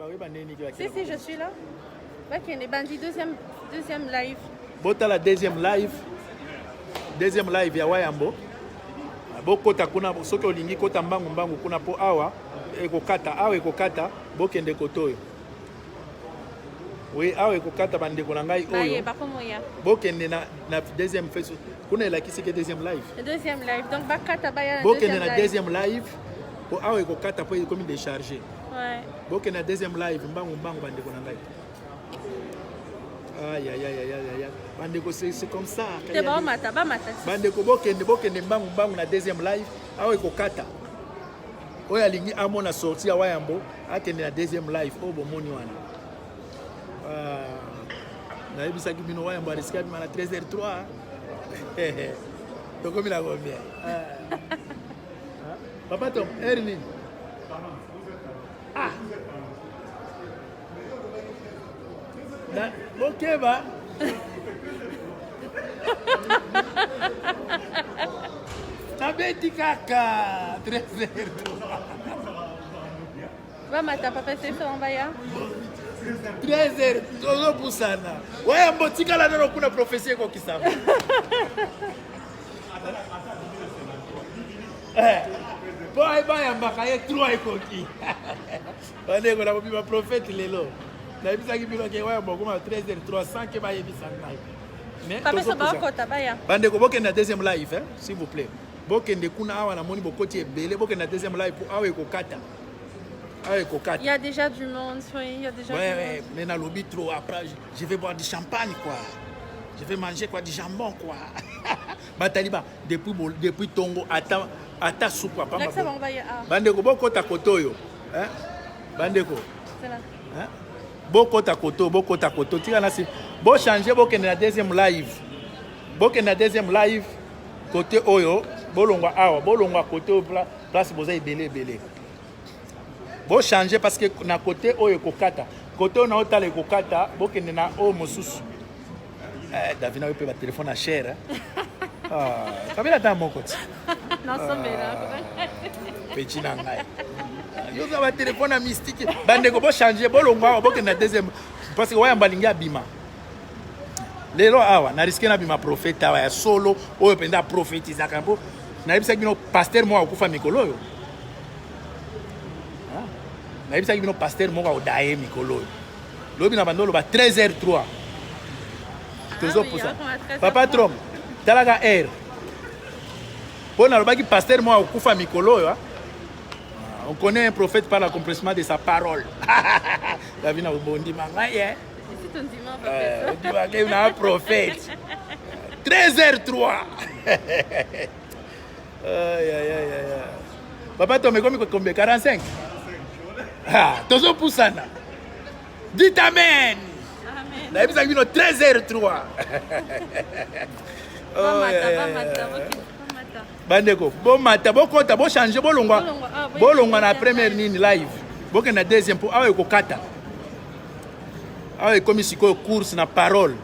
Bakoyeba ndenge nini Si, si, je suis là. Bakende bandi deuxième, deuxième live. Botala deuxième live. Deuxième live ya Wayambo. Bokota kuna soki olingi kota mbangu mbangu kuna po awa ekokata awa ekokata bokende koto oyo. Oui, awa ekokata bandeko na ngai oyo. Bokende na, na deuxième Facebook. Kuna elakisi ke deuxième live. Deuxième live. Donc bakata baya na Bokende na deuxième live po awa ekokata po ekomi décharger. Ouais. Bokende na deuxième live mbangu mbangu bandeko na ngai. Aïe aïe aïe aïe aïe. Bandeko c'est comme ça. Te ba mata ba mata. Bandeko bokende bokende mbangu mbangu na deuxième live awa ekokata. Oyo alingi amona sortie ya Wayambo akende na deuxième live oyo bomoni wana. Ah, nayebisaki bino Wayambo ariske abima na 13h03. Tokomi na combien? Ah. Papa Tom, heure nini? Ah. Na bokeba. Nabeti kaka 13h. Bamata papa c'est on va ya. 13h tozopusana. Wayambo tikala nano kuna prophetie ekokisama. Eh, mpo bayambaka ye 3 ekoki bandeko nakobima prophète lelo nayebisaki bino ke wayamba okoma 13 h 300 ke bayebisa ngai bandeko bokende na deuxième live hein, s'il vous plaît bokende kuna awa namoni bokoti ebele bokende na deuxième live mpo awa ekokata awa ekokata Il y a déjà du monde, oui, il y a déjà ouais, du ouais, monde. mais nalobi trop après je vais boire du champagne quoi je vais manger quoi du jambon quoi bataliba depuis, depuis tongo ata, ata supu apamba bandeko bokota kote oyo eh? bandeko eh? bokota koto bokota koto tika nasi bochange bokende na deuxième live bokende na deuxième live kote oyo bolongwa awa bolongwa kote oyo place boza ebele ebele bochange parce que na kote oyo ekokata kote oyo naotala ekokata bokende na oyo mosusu Eh, Davina yo pe ba téléphone à cher. Hein? Ah, kabila ata moko ti. Nasombela. Ah, petit na ngai. Yo za ba téléphone à mystique. Bandeko bo changer bolongwa awa bokende na deuxième parce que wayamba alingi abima. Lelo awa na risque na bima prophète awa ya solo oyo mpenza prophétisaka mpo nayebisaki bino pasteur moko akokufa mikolo oyo. Ah, nayebisaki bino pasteur moko akodaye mikolo oyo. Lobi na bando loba 13h03. Ah Tozo pusa. Papa Trom, talaka heure. Po nalobaki pasteur moko akokufa mikolo oyo. Ah, on connaît un prophète par l'accomplissement de sa parole. David na obondima ngai eh. Ondima ngai na prophète. 13h03. Aïe aïe aïe aïe. Papa Tom ekomi combien 45 Ah, tozopusana. Dites amen. Amen. Nayebisaki bino 13h03. Oh, bandeko bomata bokota bochange bolongwa ah, bolongwa na première nini live bokende na deuxième mpo awa ekokata awa ekomi sikoyo course na parole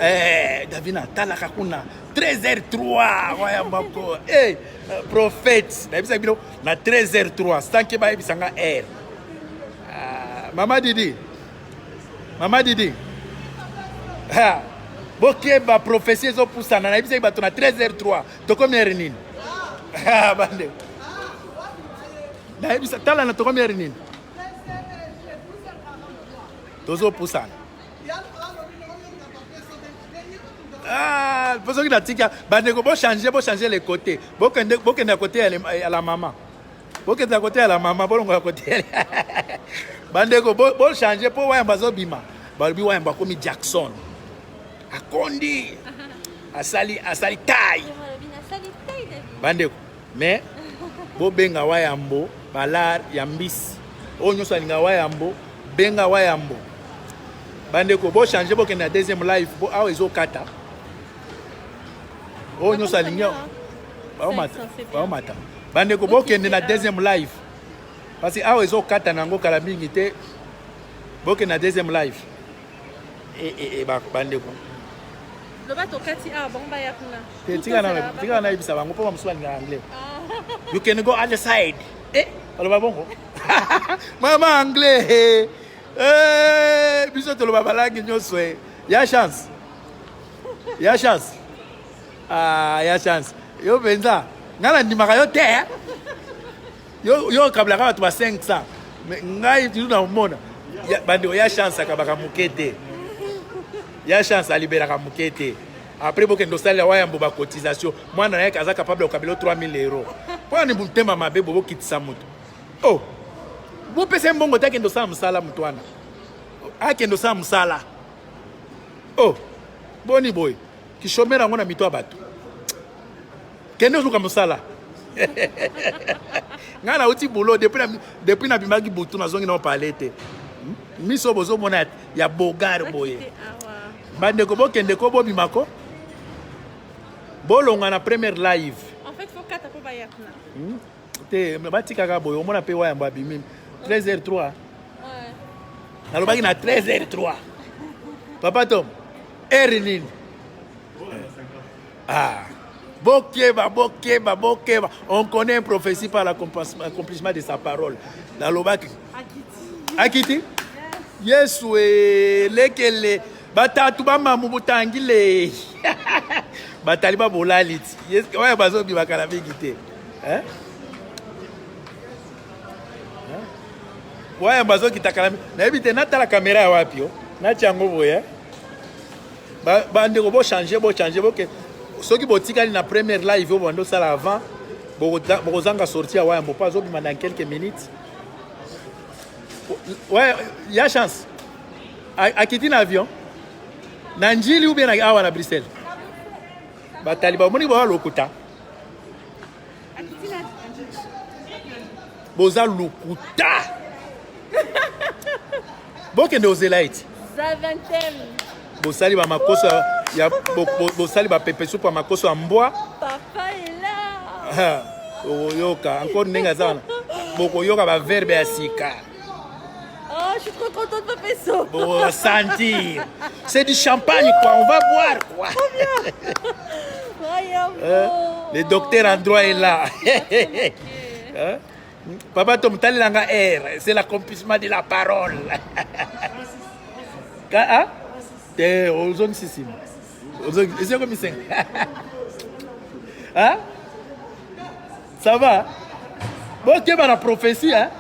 Eh, Davina talaka kuna 13h03 waya moko eh, prophète nayebisaki bino na 13h03 sans ke bayebisa nga heure ah, mama Didi mama Didi ah, bokeba prophetie ezopusana nayebisaki bato na 13h03 tokomi heure nini ah, bande nayebisa tala na tokomi heure nini tozopusana Ah, mpo soki natika bandeko bochange bochange le côté bokende bokende ya côté ya la mama bokende ya côté ya la mama bolongo ya côté bandeko bochange mpo wayamba azobima balobi wayamba akomi jackson akondi asali asali taille bandeko mais bobenga wayambo balar ya mbisi oyo nyonso alinga wayambo benga wayambo bandeko bochange bokende na deuxième live bo awa ezokata oyo nyonso alingi baomata baomata bandeko bokende na deuxième live parce que awa ezokata na yango kala mingi te bokende na deuxième live e, e, e, bandeko loba tokati awa bango baya kuna te tika na tika nayebisa bango mpo bamosusu balingaka anglais ah. you can go other side eh. Aloba bongo. Mama anglais. Eh, biso toloba balangi nyonso eh. Ya chance. Ya chance. Ah, ya chance. Yo mpenza. Ngai nandimaka yo te. Eh. Yo yo okablaka bato ba 500. Mais ngai toujours naomona. Bandeko ya chance akabaka moke te. Ya chance aliberaka moke te. Après bokende osalela wayambo ba cotisation. Mwana na ye aza capable ya kokabela 3000 euros. Mpo na motema mabe bobokitisa moto. Oh. Bopesa ye mbongo te akende osala mosala moto wana. Akende osala mosala. Oh. Boni boye. Kishomera yango na mito ya bato. Kende oluka mosala. Ngai nauti boulot depuis nabimaki butu nazongi na palais te. Miso bozomona ya bogar boye. Bandeko bokende ko bobima ko. Bolonga na première live. En fait, faut kata po baya kuna. Te batikaka boye omona mpe wayambo abimi 13h03. Ouais. Nalobaki na 13h03. Papa Tom, heure nini? Ah. Bokeba, bokeba, bokeba. On connaît une prophétie par l'accomplissement de sa parole. Nalobaki. Akiti. Akiti? Yesu elekele batatu bamamu butangile batali babolali ti oyo bazobimaka na mingi te. Hein? Waya bazokita kala nayebi te natala kamera ya wapi yo natia yango boye. Bandeko bochange bochange boke soki botikali na première live oyo bando osala avant bokozanga sortie ya wayambo mpo azobima dans quelques minutes. Ouais, ya chance akiti na avion na Njili ou bien na awa na Bruxelles. Batali bamoni bawa lokuta. Boza lokuta. Bokende ozela eti. Bosali ba makoso ya bosali ba pepe supu ya makoso ya mbwa. Papa est là. Okoyoka encore ndenge aza wana. Bokoyoka ba verbe ya sika. Oh, je suis trop contente, Papa Eso. Bon, sentir. C'est du champagne, quoi. On va boire, quoi. Trop bien. Le docteur en droit est là. Hein? Papa Tom, talelanga air, c'est l'accomplissement de la parole. Ka, ah? Te, ozongisi nsima. Ozongisi, ekomi 5. Hein? Ça va? Bokeba na prophétie, hein?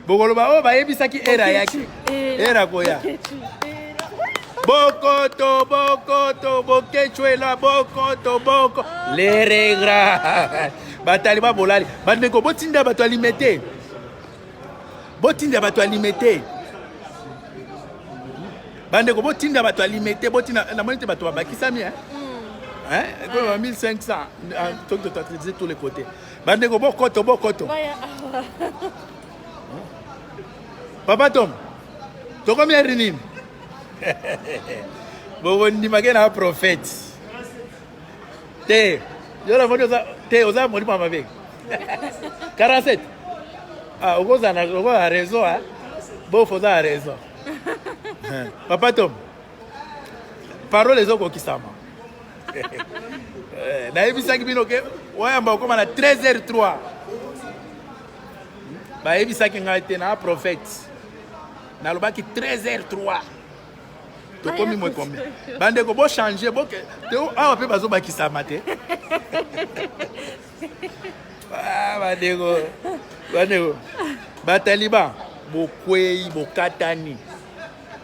Bokoloba oyo bayebisaki era ayaki. Era koya. Bokoto, bokoto, bokechwela, bokoto, boko. Les regrets. Batali ba bolali. Bandeko botinda bato alimete. Botinda bato alimete. Bandeko botinda bato alimete, botinda namoni te bato babakisami hein. Hein? Comme 1500, toki to tous les côtés. Bandeko bokoto, bokoto. Papa Tom, tokomi heure nini? Bokondimake na prophète. Te, yo namoni oza te oza molimo ya mabe. 47. Ah, okozala na raison hein. Bof oza na raison. Papa Tom, parole ezokokisama. Nayebisaki bino ke wayamba okoma na 13h03. Bayebisaki ngai te na prophète. Nalobaki 13h03. Tokomi mwe combien? Bandeko bo changer boke te awa pe bazobakisama te. Ah, bandeko. Bandeko. Bataliban bokwei bokatani.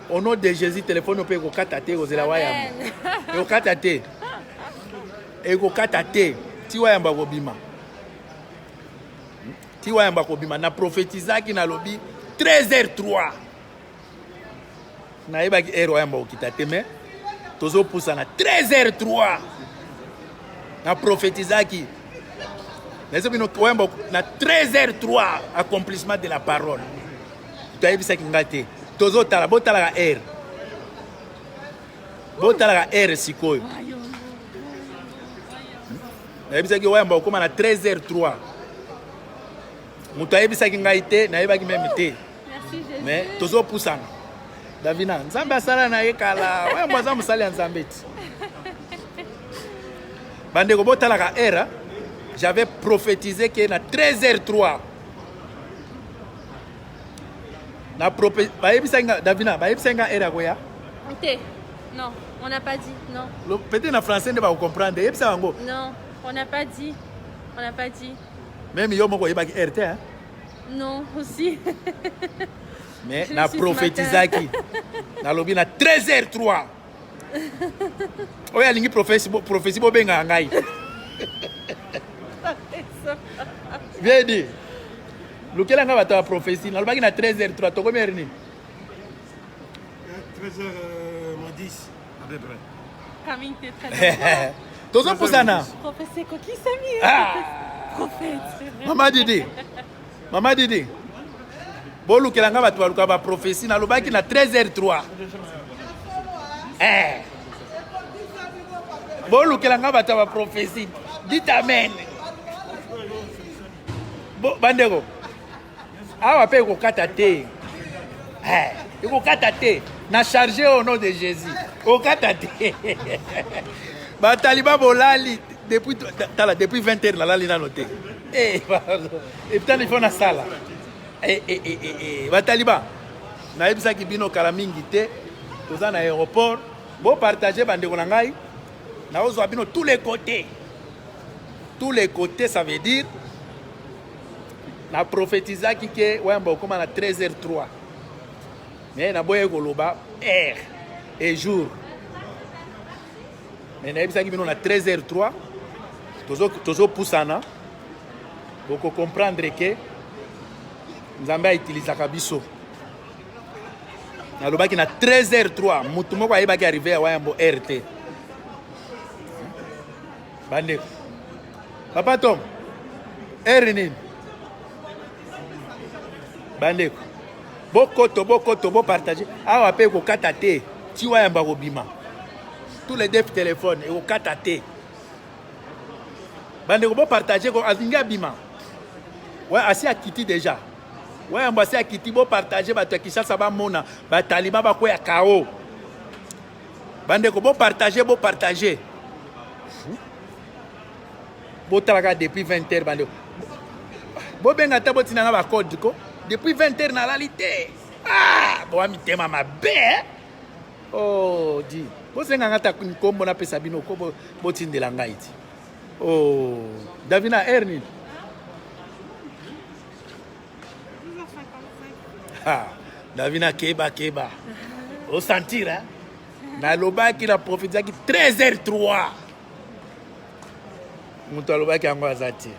Au nom de Jésus, téléphone pe ekokata te kozela wayamba. Ekokata te. Ekokata te. Ti wayamba kobima. Ti wayamba kobima na prophétisaki nalobi 13h03. Nayebaki heure wayamba kokita te mais tozopusana 13h03. Na prophétisaki. Nayebi bino wayamba na 13h03 accomplissement de la parole. Toyebisaki nga te. Tozotala, botalaka heure. Botalaka heure sikoyo. Nayebisaki wayamba okoma na 13h03. Moto ayebisaki ngai te, nayebaki meme te. Mais tozopusana. Davina, Nzambe asala na ye kala. Wayamba aza mosali ya Nzambe ti. Bandeko botalaka heure. J'avais prophétisé que na 13h03 na prophe bayebisaki nga Davina bayebisaki nga heure ya koya. Te. Non, on n'a pas dit. Non. Peut-être na français nde bakocomprendre. Yebisa bango. Non, on n'a pas dit. On n'a pas dit. Même yo moko oyebaki heure te, hein? Non, aussi. Mais na prophétisaki. Nalobi na 13h03. Oyo alingi prophétie, prophétie bobengaka ngai. Bien dit. Lukela ngai bato ya prophétie. Nalobaki na 13h03. Tokomi heure nini? 13h moins 10 à peu près. Camille, t'es très Tozopusana. Prophétie ekokisami. Ah. Prophète. Mama Didi. Mama Didi. Bolukela ngai bato baluka ba prophétie. Nalobaki na 13h03. Eh. Bolukela ngai bato ya ba prophétie. Dites amen. Bo, bandeko. Awa pe ekokata te. Eh, ekokata te. Na chargé au nom de Jésus. Okata te. Bataliba bolali depuis tala depuis 20h nalali nano te. Eh, pardon. Et puis il faut na sala. Eh eh eh eh, eh. Bataliba. Nayebisaki bino kala mingi te. Toza na aéroport. Bo partager bandeko na ngai. Naozwa bino tous les côtés. Tous les côtés, ça veut dire na prophétisaki ke wayamba okoma na 13h03. Mais naboyaki koloba heure et jour. Mais nayebisaki bino na 13h03 tozopusana boko comprendre ke Nzambe autilisaka biso. Nalobaki na 13h03 mutu moko ayebaki arrivé ya wayambo RT. Bandeko. Papa Tom, heure nini? Bandeko. Bokoto, bokoto, bo partager. Awa pe ekokata te. Ti wayamba kobima. Tous les deux téléphones ekokata te. Bandeko bo partager ko alingi abima. Ouais, asi akiti déjà. Wayambo asi akiti, bo partager bato ya Kinshasa bamona, ba taliban bakwea KO. Bandeko bo partager, bo partager. Botalaka depuis 20h bandeko. Bobenga ata botina nga ba code ko. Depuis 20h nalali te. Ah, boa mitema mabe. Eh? Oh, di. Bosenga nga ata nkombo napesa bino ko botindela ngai ti. Oh, Davina heure nini? Ha, Davina keba keba. O sentir hein? Nalobaki na prophétisaki 13h03. Moto alobaki yango aza te.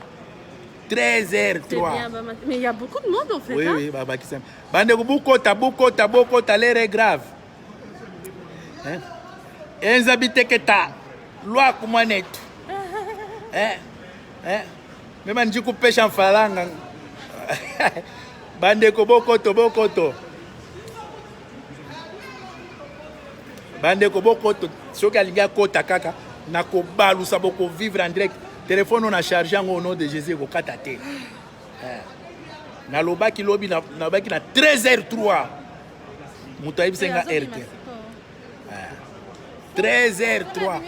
13h03. C'est bien, bah, mais il y a beaucoup de monde en fait. Oui, hein? oui, bah, bah, qui Bandeko bukota, bukota, bokota, l'air est grave. Hein? Enza biteketa. Lwa kumwanetu. Hein? Hein? Mema njikupesha mfalanga. Bandeko bokoto, bokoto. Bandeko bokoto, soki alingi akota kaka nakobalusa boko vivre en direct. Téléphone on a chargé yango au nom de Jésus ekokata te. Eh. Nalobaki lobi nalobaki na 13h03. Moto ayebisi nga heure te. 13h03.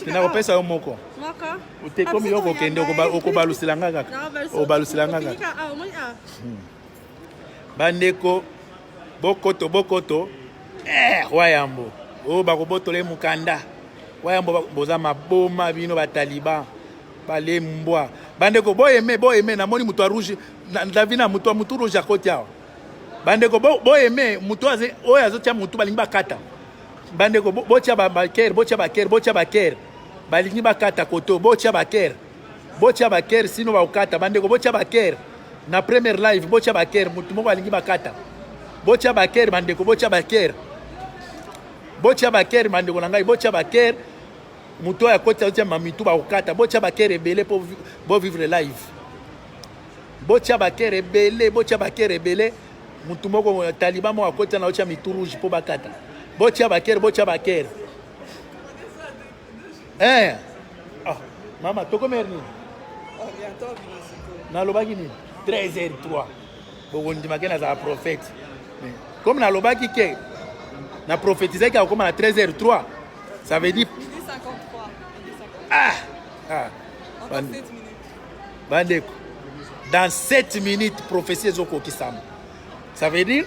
Nakopesa yo moko. Te komi yo okokende okobalusela nga kaka. Obalusela nga kaka. Bandeko bokoto bokoto. Eh, wayambo. Oh bakobotola ye mukanda. Wayambo boza maboma bino ba taliban. Balembwa. Bandeko boyeme boyeme namoni moto ya rouge Davina moto ya mutu rouge akoti awa. Bandeko boyeme moto oyo azotia mutu balingi bakata. Bandeko botia ba kere, botia ba kere, botia ba kere. Balingi bakata koto, botia ba kere. Botia ba kere sino bakokata. Bandeko botia ba kere. Na première live botia ba kere, mutu moko alingi bakata. Botia ba kere bandeko, botia ba kere. Botia ba kere bandeko na ngai, botia ba kere. Mutu oyo akoti azotia mamitu bakokata. Botia ba kere ebele po bo vivre live. Botia ba kere ebele, botia ba kere ebele. Mutu moko taliban moko akoti na otia mitu rouge po bakata. Botia ba kere, botia ba kere. Eh. Ah, mama tokomi heure nini? Nalobaki nini? 13h03. Bokondima ke nazala prophète. Mais comme nalobaki ke na prophétisaki akokoma na 13h03, ça veut dire Midi 53. Ah, ah. Bandeko, dans 7 minutes prophétie ezokokisama. Ça veut dire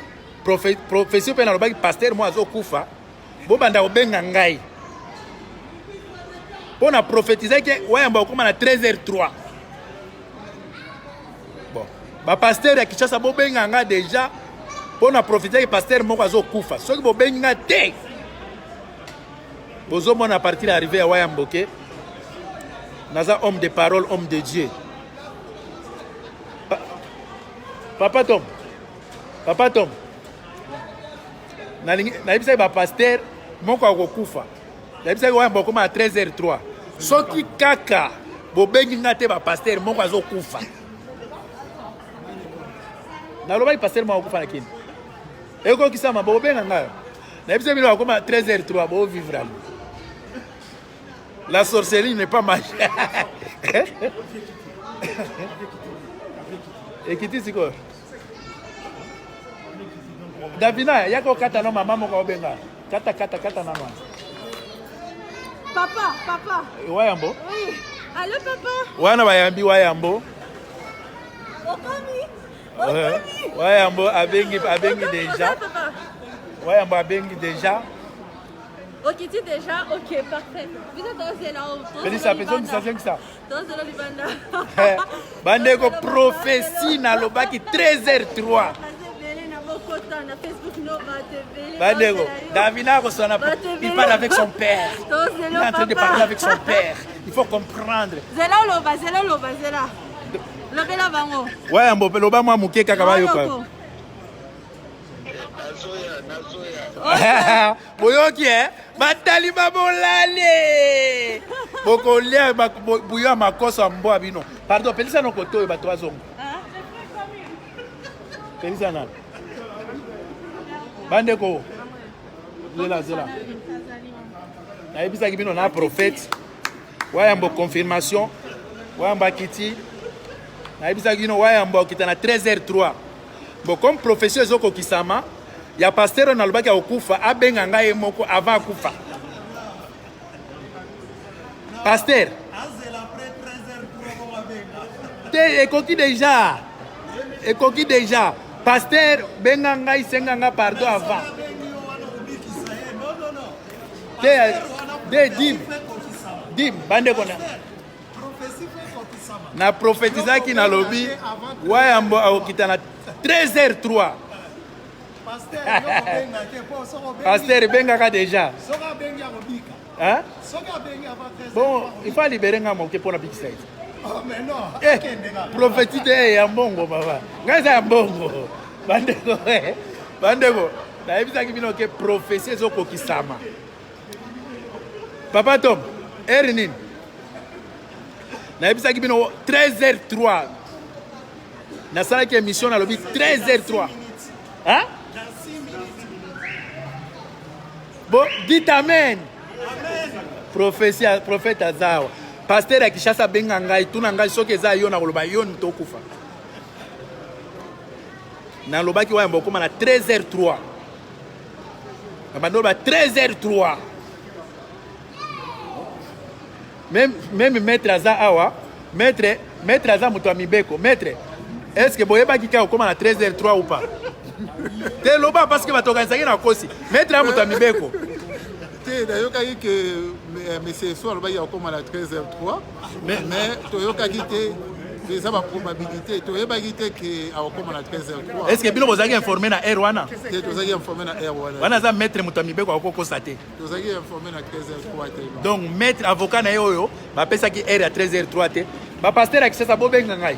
prophétie mpe nalobaki pasteur moko azokufa, bobanda kobenga ngai mpo na prophétisaki wayamba okóma na 13h03. Bon, bapasteur ya Kinshasa bobenga nga déjà mpo na prophétisaki pasteur moko azokufa. Soki bobengi nga te, bozomona à partir ya arrivée ya Wayambo ke naza homme de parole, homme de Dieu. Papa Tom, Papa Tom, nayebisaki bapasteur moko akokufa, nayebisaki Wayambo akóma na 13h03. Soki kaka bobengi nga te, bapasteur moko azokufa. Nalobaki pasteur moko akokufa na kini ekokisama, bobenga ngai. Nayebisaki bino akóma na 13h03, bovivre yango. La sorcellerie n'est pas magie. Ekiti sikoyo. Davina, yaka okata no mama moko obenga. Kata kata kata nano. Papa, papa. Wayambo. Oui. Allo papa. Wana bayambi Wayambo. Okomi. Okomi. Wayambo abengi, abengi Okomi, déjà. oza papa. Wayambo abengi déjà. Ok, tu déjà. Ok, parfait. Vous êtes dans le Pelisa, zongisa, zongisa. Tozela libanda. Bandeko, prophétie nalobaki 13h03. Bandeko, Davina akosana, il parle avec son père. Il est en train de parler avec son père. Il faut comprendre. Zela oloba, zela oloba, zela. Lobela bango. Wayambo, loba mwa moke kaka bayoka. Boyoki e batali babolale, bokolia buyo ya makoso ya mbwa bino. Pardon, pelisa no koto oyo bato bazonga. Pelisa nano, bandeko. Zela, zela. Nayebisaki bino na prophète Wayambo, confirmation. Wayambo akiti. Nayebisaki bino Wayambo akita na 13h03. Bon, comme prophétie ezokokisama ya pasteur oyo nalobaki akokufa, abenga ngai ye moko avant akufa. Pasteur te, ekoki déjà, ekoki déjà. Pasteur, benga ngai, senga nga pardon avant te. De dim dim, bandeko, na prophétisaki, nalobi Wayambo akokita na 13h03. Pasteur ebengaka déjà. Hein? Bon, il faut libérer nga moke mpona bikisa ete. Eh, prophétie te ya mbongo, papa. Ngai eza ya mbongo. Bandeko, bandeko, nayebisaki bino ke prophétie ezokokisama. Papa Tom, heure nini? Nayebisaki bino 13h03. Nasalaki émission, nalobi 13h03. Hein? Bon, dites amen. Prophétie, prophète aza awa. Pasteur ya Kinshasa, abenga ngai, tuna ngai soki eza yo, nakoloba yo moto okufa. Nalobaki Wayamba okóma na 13h03. Na bandi oloba 13h03. Même maître aza awa. Maître, maître aza moto ya mibeko. Maître, est ce que boyebaki kaka okóma na 13h03 ou pas? Te, loba, parce que bato okanisaki na kosi. Maître ya moto ya mibeko. Te, nayokaki ke monsieur So alobaki akóma na 13h03, mais toyokaki te, eza baprobabilité, toyebaki te ke akokóma na 13h03. Est ce que bino bozalaki informé na heure wana? Te, tozalaki informé na heure wana. Wana aza maître, moto ya mibeko, akokosa te. Tozalaki informé na 13h03 te. Donc maître avocat na ye oyo bapesaki heure ya 13h03 te. Bapasteur ya Kisasa, bobenga ngai,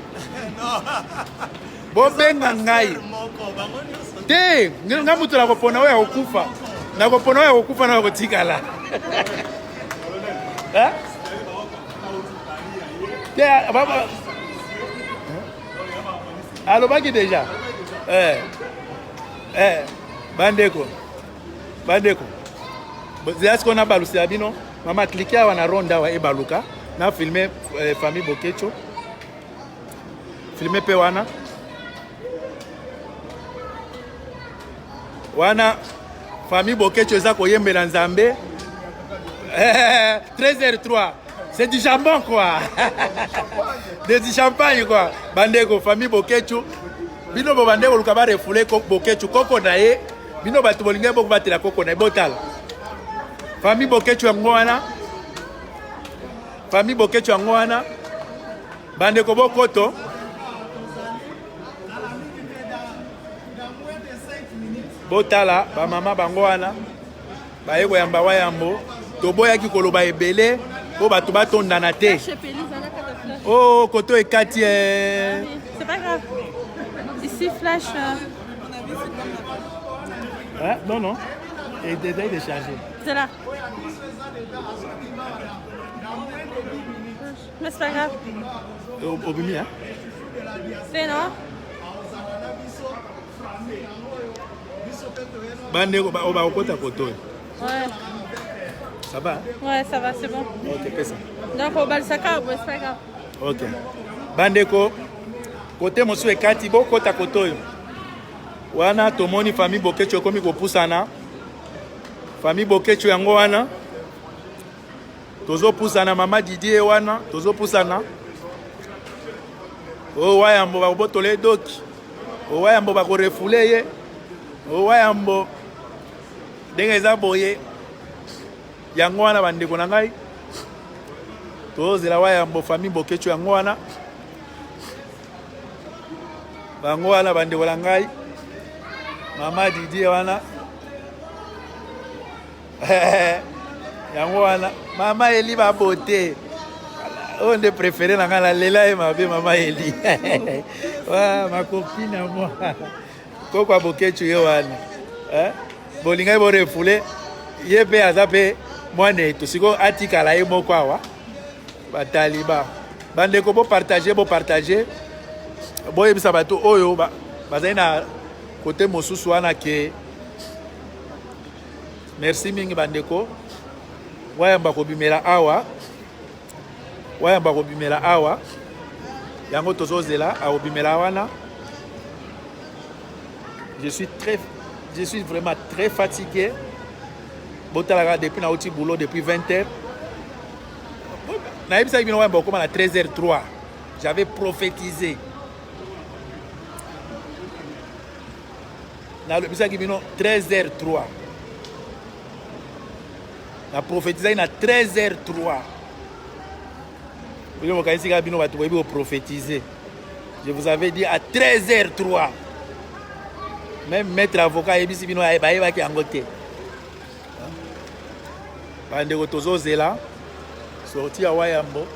bobenga ngai te. Nga moto nakopona oyo akokufa, nakopona oyo akokufa na akotikala te. Alobaki déjà. Bandeko, bandeko, zela sikoyo nabalusela bino. Mama, clique awa na ronde awa, ebaluka na filme famille Bokecho. Filme mpe wana wana famille Bokecho eza koyembela Nzambe. 13h03. C'est du jambon quoi. De du champagne quoi. Bandeko famille Boketshu. Bino bo bandeko luka ba refouler ko Boketshu koko na ye. Bino bato bolingi boko batela koko na ye botala. Famille Boketshu yango wana. Famille Boketshu yango wana. Bandeko bokoto. Botala ba mama bango wana. Baye koyamba wayambo. Toboyaki koloba ebele mpo bato batondana te. Oh, koto ekati eh. C'est pas grave. Ici flash. Euh... Hein? Non, non. Et détail déchargé. C'est là. Mais c'est pas grave. Obimi, hein? C'est non? Bandeko bakokota koto oyo. Ouais. Ça va? Ouais, ça va, c'est bon. Ok, pesa. Donc, obalisaka, bon, c'est pas grave. Ok. Bandeko, kote mosusu ekati bokota kote oyo. Wana tomoni famille Boketshu ekomi kopusana. Famille Boketshu yango wana. Tozopusana mama Didier wana, tozopusana. Oyo wayambo bakobotola ye doki. Owayambo bakorefule ye. Owayambo ndenge eza boye. Yango wana bandeko na ngai. Tozela wayambo famille Boketshu yango wana. Bango wana bandeko na ngai. Mama Didier wana. Yango wana mama Eli ba beauté. Oyo nde préféré na ngai nalela ye mabe mama Eli. Wa ma copine à moi. Koko ya Boketshu ye wana. Eh? Bolingaki bo refoulé ye pe aza pe mwana eto sikoyo atikala ye moko awa. Bataliba. Bandeko bo partager, bo partager. Boyebisa bato oyo bazali na kote mosusu wana ke merci mingi bandeko. Wayamba kobimela awa. Wayamba kobimela awa. Yango tozozela akobimela wana. Je suis très, je suis vraiment très fatigué. Botalaka depuis nauti boulot depuis 20 heures. Nayebisaki bino wayamba okoma na 13h03. J'avais prophétisé. Nalobisaki bino 13h03. Na prophétisaki na 13h03. Bino bokanisi kaka bino bato boyebi koprophétiser. Je vous avais dit à 13h03. Même maître avocat ayebisi bino bayebaki yango te. Bandeko tozozela sortie ya wayambo.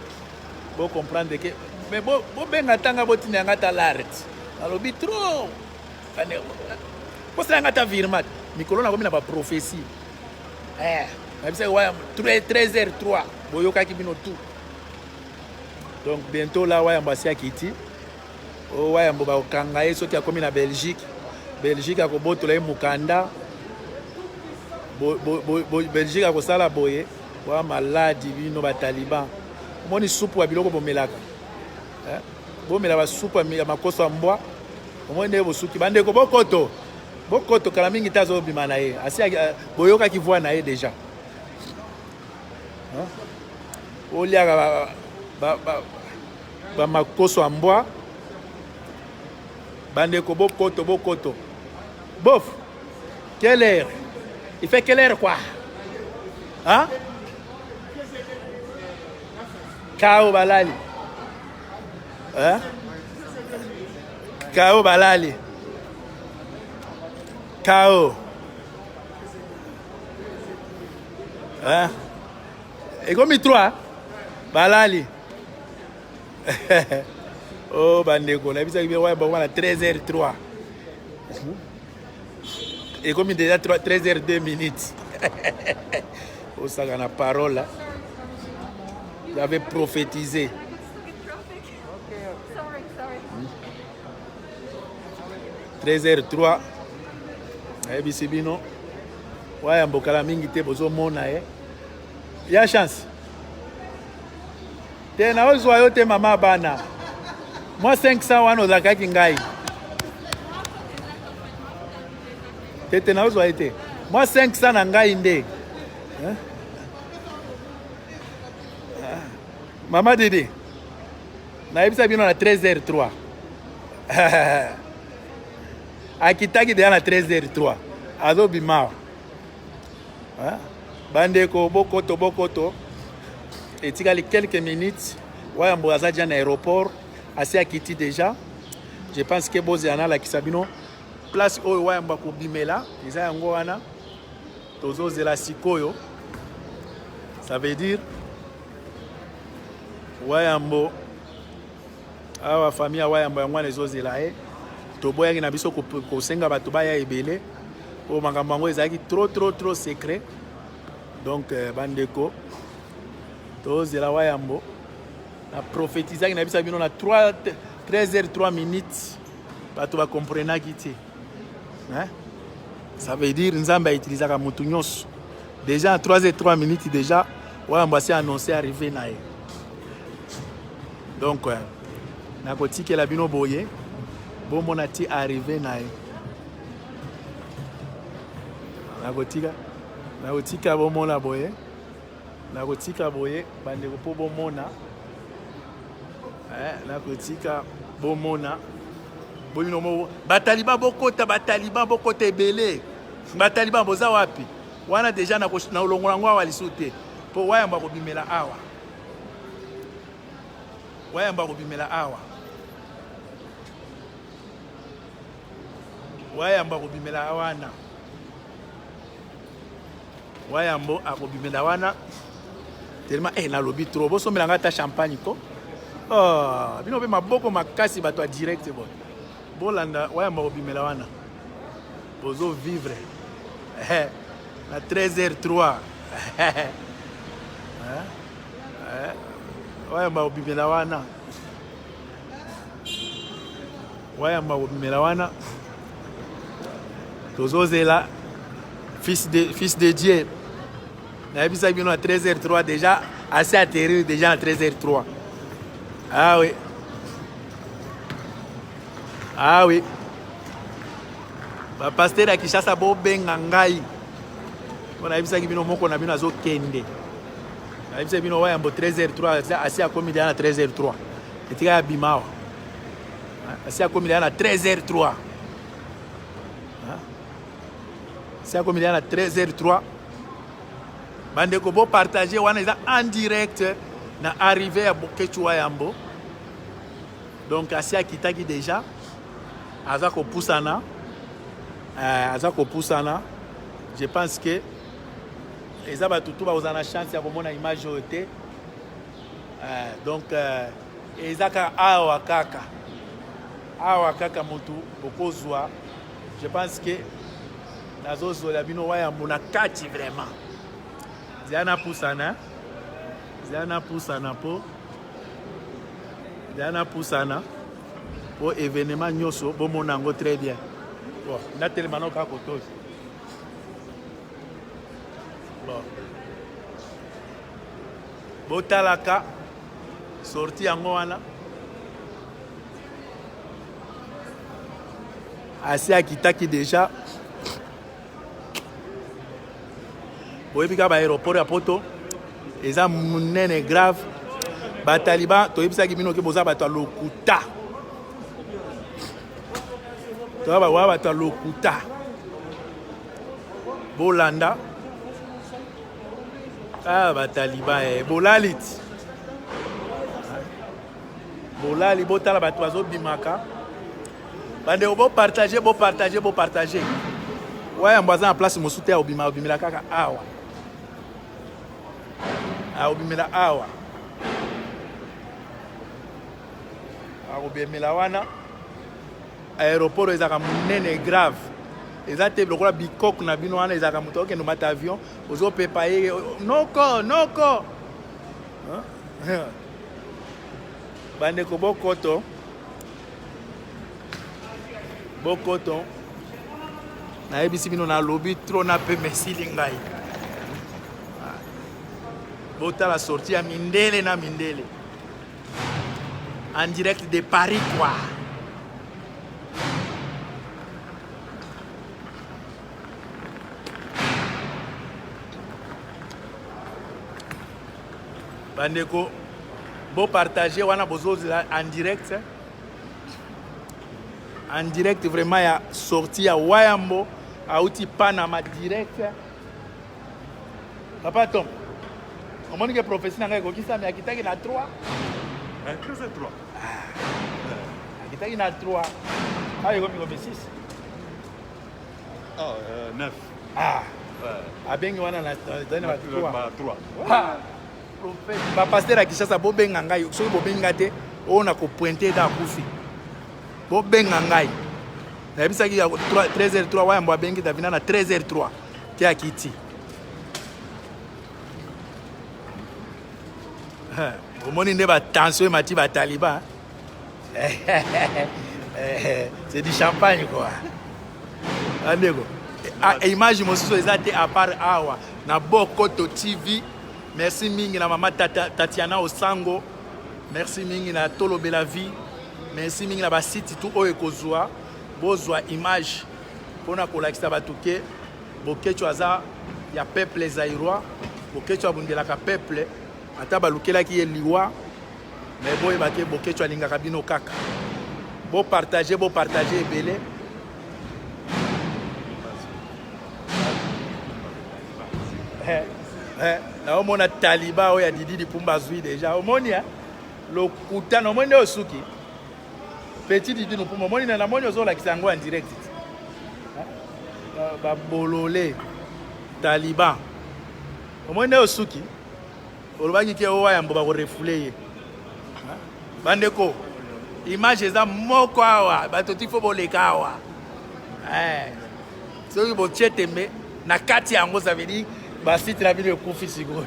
Bo comprendre que mais bo bobenga tanga botinda yanga ta l'art. Nalobi trop. Bandeko bosala yanga ta virement. Mikolo nakomi na ba prophétie. Eh, nayebisaki wayambo 13h03 boyokaki bino tout. Donc bientôt là wayambo asi akiti. O wayambo bakokanga ye soki akomi na Belgique. Belgique akobotola ye mokanda. Belgique akosala boye. Wa maladi bino ba taliban. Omoni supu ya biloko bomelaka. Eh? Bomela ba supu ya makoso ya mbwa. Omoni ndenge bosuki. Bandeko bokoto. Bokoto kala mingi te azobima na ye. Asi boyokaki voix na ye déjà. Hein? Oliaka ba makoso ya mbwa. Bandeko bokoto bokoto. Bof. Quelle heure? Il fait quelle heure quoi? Hein? Kao balali. Hein? Kao balali. Kao. Hein? Ekomi 3 balali. Oh bandeko, nayebisaki bino wana bango na 13h03. Ekomi déjà 13h02 minutes. Osaka na parole. J'avais prophétisé. 13h03. Nayebisi bino waya mbokala mingi te bozomona ye. Ya chance. Te na ozwa yo te mama bana. Moi 500 wana ozalakaki ngai. Te te na ozwa ye te. Moi 500 na ngai nde. Hein? Mama Dede, nayebisa bino na 13h03 akitaki deja na 13h03 azobima awa. Bandeko bokoto bokoto, etikali quelques minutes. Wayambo aza deja na aéroport, asi akiti deja. Je pense que bozela nalakisa bino place oyo Wayambo akobimela, eza yango wana tozozela sikoyo. Ça veut dire Wayambo awa, famille ya Wayambo yango wana ezozela ye. Toboyaki na biso kosenga bato baya ebele oyo makambo yango ezalaki trop trop trop secret. Donc bandeko, tozela Wayambo. Na prophétisaki na biso bino na 3 13h03 minutes, bato bakomprenaki te, hein? Ça veut dire Nzambe autilisaka motu nyonso. Déjà à 3h03 minutes, déjà Wayambo asi annoncé arrivé na ye. Donc nakotikela bino boye, bomona ti arrivé na ye. Nakotika bomona boye, nakotika boye bandeko mpo bomona. Nakotika bomona bino mo bataliban bokota, bataliban bokota ebele. Bataliban boza wapi wana? Deja nakolongola yango awa lisusu te, mpo Wayambo akobimela awa, Wayambo akobimela awa, Wayambo akobimela wana, Wayambo akobimela wana. Tellement nalobi trop, bosombela ngai ata champagne ko. Oh, bino mpe maboko makasi, bato ya direct boye bolanda. Wayambo akobimela wana, bozovivre na 13h03. Wayambo akobimela wana, Wayambo akobimela wana. Tozozela fils de Dieu. Nayebisaki bino na 13h03, déjà asi atterrir déjà na 13h03. Ah oui, ah oui, bapasteur ya Kinshasa bobenga ngai mpo nayebisaki bino moko na bino azokende. Nayebisaki bino Wayambo 13h03 asi akomi deja na 13h03, etika ya bima awa. Asi akomi deja na 13h03, asi akomi deja na 13h03. Bandeko, bopartage wana, eza en direct na arrivé ya Boketshu Wayambo. Donc asi akitaki déjà, aza kopusana, aza kopusana. Je pense que eza bato tu bakozala na chance ya komona image oyo te. Donc eza kaka awa, kaka awa, kaka motu bokozwa. Je pense que nazozola bino Wayambo na kati vraiment. Zela napusana, zela napusana, mpo zela napusana mpo événement nyonso bomona yango très bien. Bon, natelema no kaka kotosi. Bon, botalaka sortie yango wana. Asi akitaki déjà. Boyebi kaka baaéroport ya Poto eza monene grave. Bataliban, toyebisaki bino ke boza bato ya lokuta, toza bawa bato ya lokuta. Bolanda, ah, bataliban, bolali ti bolali. Botala bato bazobimaka. Bandeko, bopartage, bopartage, bopartage. Wayambo aza na place mosusu te ya obima, obimela kaka awa, akobimela awa, akobimela wana. Aéroport ezalaka monene grave, eza te lokola bikoke na bino wana. Ezalaka moto akokende omata avion, ozopepa ye noko noko. Bandeko, bokoto bokoto. Nayebisi bino nalobi trop na pema esili ngai. Botala sortie ya mindele na mindele en direct de Paris quoi. Bandeko. Bo partager wana bozozela en direct. En direct vraiment ya sortie ya Wayambo auti Panama direct. Papa Tom, omoni ke prophétie na ngai ekokisami akitaki na 3. 13 3. Ah, akitaki na 3. Awa ekomi komi 6. Ah, 9. Ah. Abengi wana na 3. Ah. Ba pasteur ya Kinshasa bobenga ngai soki bobengi ngai te oyo na ko pointer da akufi. Bobenga ngai. Nayebisaki ya 13h03 wayambo abengi Davina na 13h03 te akiti. Omoni nde ba tension emati ba taliban. C'est du champagne quoi. Bandeko. Image mosusu eza te à part awa na Bokoto TV. Merci mingi na mama Tata, Tatiana Osango. Merci mingi na Tolobela Vie. Merci mingi na ba site tout oyo ekozwa bozwa image pona kolakisa bato ke Boketshu aza ya peuple zaïrois. Boketshu abundelaka peuple ata balukelaki ye liwa mais boyeba ke Boketshu alingaka bino kaka. Bo partager, bo partager ebele. Eh, eh, naomona taliba oyo ya didi dipumba azwi deja omoni eh? Lokuta na omoni nde osuki petit didi nopumba omoni na namoni ozolakisa yango en direct babolole taliban omoni nde osuki olobaki ke owa yambo bakorefule ye bandeko image eza moko awa bato ti fo boleka awa eh. Soki botie tembe na kati yango ça veut dire ba site na bino ekufi sikoyo.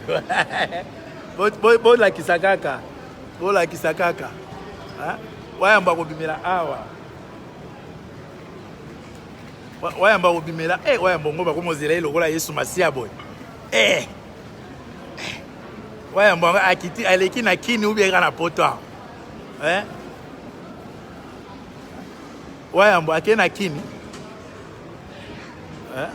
Bolakisa kaka, bolakisa kaka. Wayamba kobimela awa. Wayamba kobimela eh wayamba ngo bakomozela ye lokola Yesu Masiya boye. Eh. Wayamba akiti aleki na kini ou bien na poto awa. Eh? Wayambo ake na kini. Eh?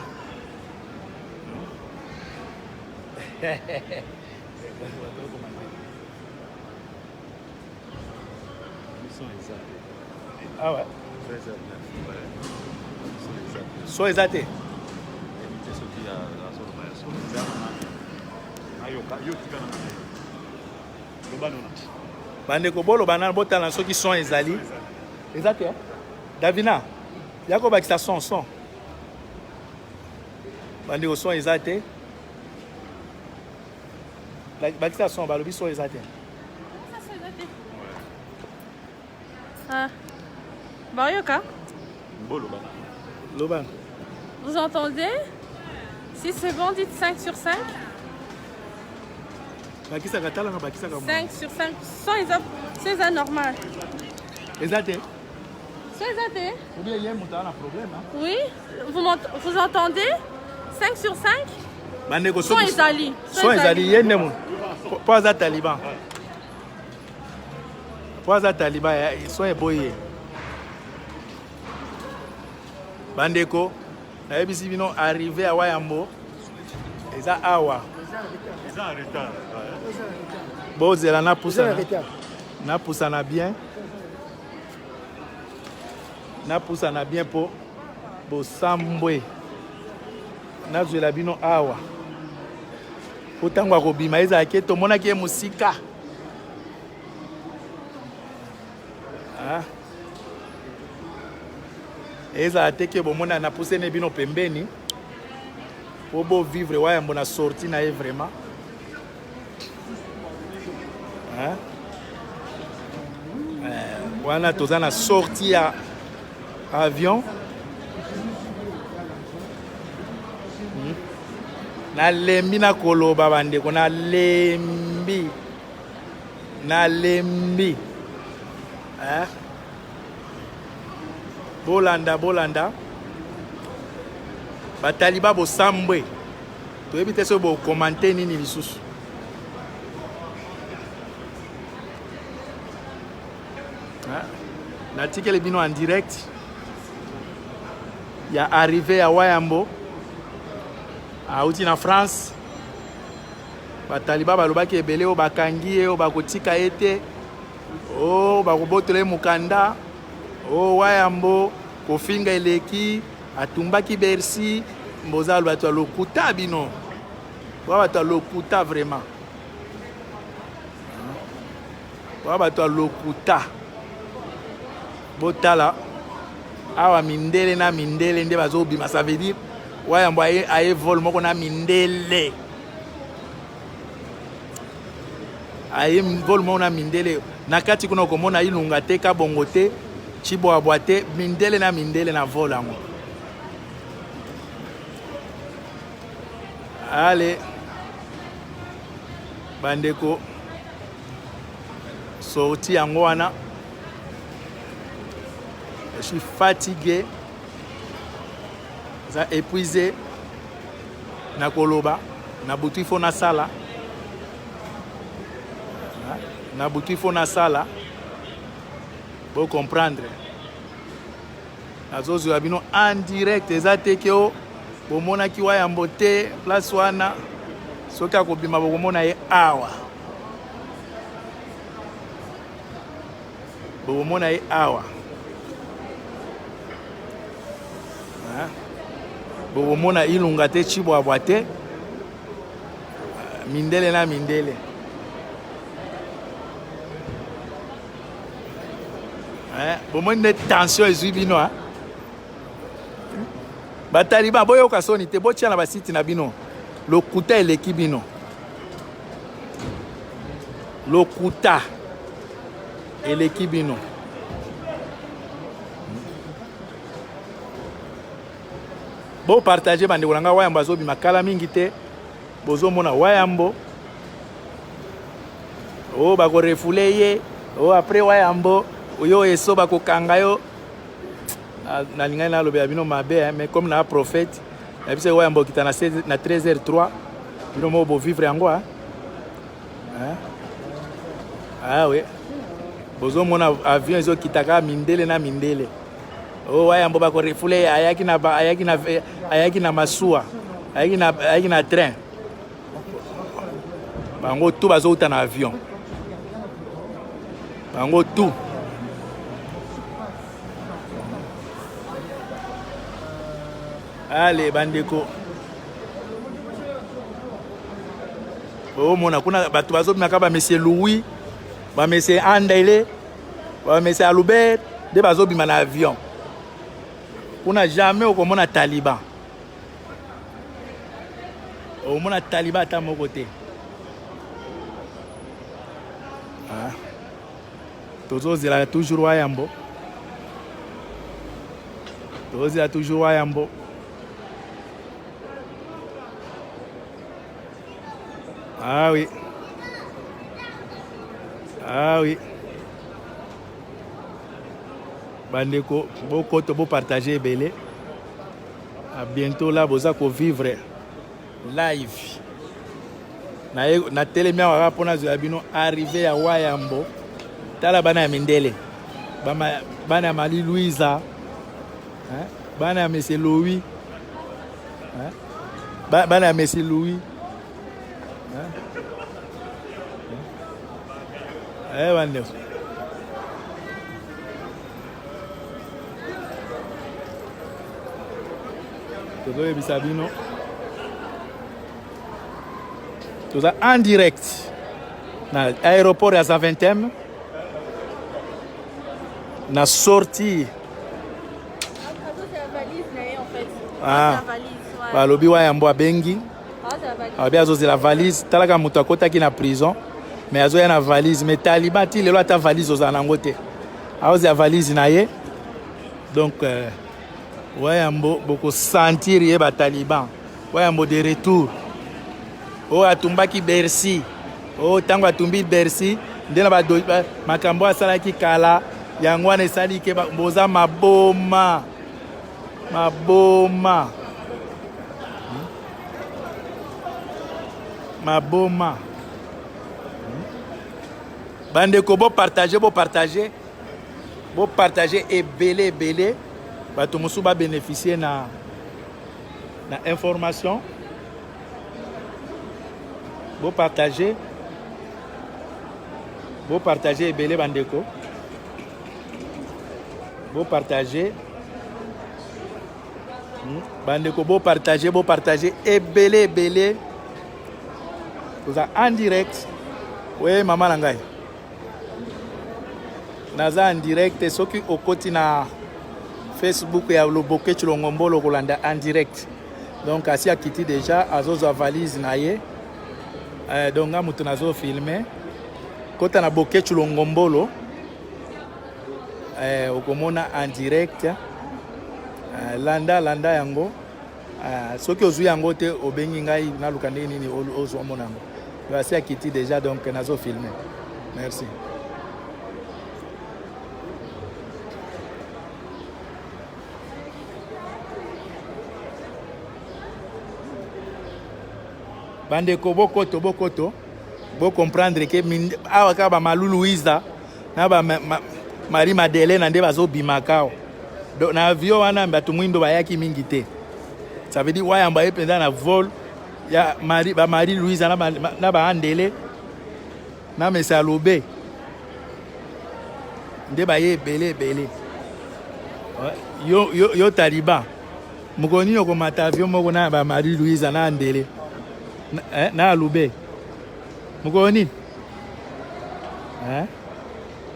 Ah ouais. So eza te. Bandeko boloba nano botala soki son ezali. Eza te. Davina, ya kobakisa son son. Bandeko son eza te. Bakisa son balobi son eza te. Ah. Bayoka? Boloba. Loba. Vous entendez? Si c'est bon, dites 5 sur 5. Bakisaka talanga bakisaka. 5 sur 5. Son eza, son eza normal. Eza te. Son eza te. Ou bien ye moto na problème. Hein? Oui, vous, vous entendez? 5 sur 5? Bandeko son ezali. Son ezali ye nde moto. Po aza taliban. Po aza taliban son eboyi ye. Bandeko nayebisi bino arrivé ya Wayambo eza awa. Eza en retard. Bozela napusana. Napusana bien. Napusana bien po bosambwe. Nazwela bino awa. Po ntango akobima ezalaki tomonaki ye mosika. Ah. Ezala te ke bomona na pusene bino pembeni po bo vivre Wayambo na sortie na ye vraiment. Hein? Eh, wana toza na sortie ya avion. Nalembi na koloba bandeko, nalembi. Nalembi. Hein? Bolanda, bolanda. Bataliba bosambwe. Toyebi te soki bokomante nini lisusu. Natikeli bino en direct ya arrivée ya Wayambo auti na France. Bataliba balobaki ebele oyo bakangi ye, oyo bakotika ye te, oyo bakobotola ye mokanda, oyo Wayambo kofinga eleki, atumbaki Bercy. Boza bato ya lokuta bino, boza bato ya lokuta vraiment, boza bato ya lokuta. Botala awa mindele na mindele nde bazobima, ça veut dire Wayambo aye, aye vol moko na mindele aye vol moko na mindele na kati kuna okomona ilunga te kabongo te chibwabwa te mindele na mindele na vol yango ale bandeko sorti yango wana je suis fatigué za épuisé na koloba na butu ifo nasala na butu ifo nasala bo comprendre nazozwela bino en direct eza te ke o bomonaki wayambo te place wana soki akobima bokomona ye awa bokomona ye awa bokomona ilunga te chibwabwa te mindele na mindele bomoni nde tension ezwi bino bataliban boyoka soni te botia na basite na bino lokuta eleki bino lokuta eleki bino bopartage bandeko na ngai wayambo azobima kala mingi te bozomona wayambo o oh, bakorefule ye o oh, apres wayambo oyo eso bakokanga yo nalingaki nalobela bino mabe mais comme na prophète na biso wayambo okita na 13h03 bino moko bovivre yango hein? Ah oui. Bozomona avion ezokita kaka mindele na mindele. Oh wayambo bako refouler ayaki na ayaki na ayaki na masuwa. Ayaki na ayaki na train. Bango tout bazouta na avion. Bango tout. Allez bandeko. Bomona kuna bato bazobimaka ba monsieur Louis, ba monsieur Andele, ba monsieur Albert nde bazobima na avion. Kuna jamais okomona taliban. Okomona taliban ata moko te. Ah. Tozozela toujours wayambo. Tozozela toujours wayambo. Ah oui. Ah oui. Bandeko, bokoto bo partager ebele. À bientôt là boza ko vivre live. Na na telemi awa kaka mpona azwela bino arrivé ya Wayambo. Tala bana ya mindele. Bama, bana ya Marie Louisa. Hein? Bana ya Monsieur Louis. Hein? Bana ya Monsieur Louis. Hein? Eh bandeko. Tozoyebisa bino toza en direct na aéroport ya Zaventem na sortie ah, balobi wayambo abengi alobi azozela valise talaka moto akotaki na prison mais azoya na valise mais taliban ti lelo ata valise ozala nango te aozela valise na ye donc euh, wayambo bokosentir ye bataliban wayambo de retour oyo atumbaki bercy oyo ntango atumbi bercy nde na makambo asalaki kala yango wana esali ke boza maboma maboma hmm? maboma hmm? bandeko bopartage bopartage bopartage ebele ebele bato mosusu babénéficie na na information. Bo partager. Bo partager ebele bandeko. Bo partager. Bandeko bo partager, bo partager ebele ebele. Toza en direct. Oui, mama na ngai. Naza en direct soki okoti na Facebook ya Loboke Tshilongombolo kolanda en direct. Donc asi akiti déjà azozwa valise na ye. Donc nga moto nazo filmer. Kota na Boketshu Longombolo. Okomona en direct. Landa landa yango. Soki ozwi yango te obengi ngai naluka ndenge nini ozwa mona yango. Asi akiti déjà donc nazo filmer. Merci. Bandeko bokoto bokoto bo comprendre ke awa kaka ba Malu Louisa na ba Marie Madeleine nde bazobimaka awa. Donc na avion wana bato mwindo bayaki mingi te. Ça veut dire wayamba ye mpenza na vol ya Marie, ba Marie Louisa na ba Andele na Mesa Lobe nde baye ebele ebele. Yo, yo, yo Taliban mokolo nini okomata avion moko na ba Marie Louise na Andele na Alube mokolo nini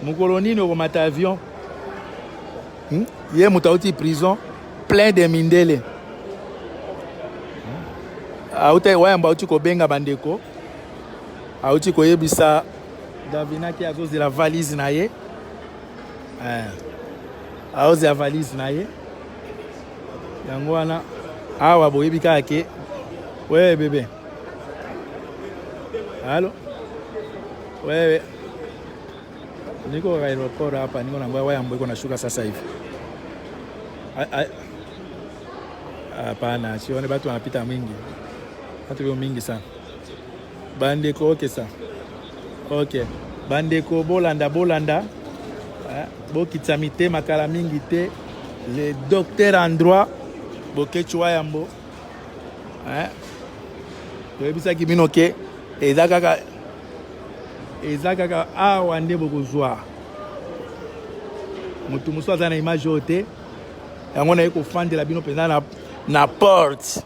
mokolo nini okomata avion Ye moto auti prison plein de mindele auta wayamba auti kobenga bandeko auti koyebisa Davinaki azozela valise na ye aozela valise na ye yango wana awa boyebi kaka ke wewe bebe alo wewe niko aeroport hapa niko na wayambo iko nashuka sasa hivi. Hapana, sione batu wanapita mingi, batu biko mingi sana bandeko. Okay sa okay bandeko, bolanda bolanda, bokitisa mitema kala mingi te. Le docteur en droit Boketshu Wayambo, toyebisaki bino ke eza kaka awa nde bokozwa motu mosusu aza na image oyo te. Yango naye kofandela bino mpenza na porte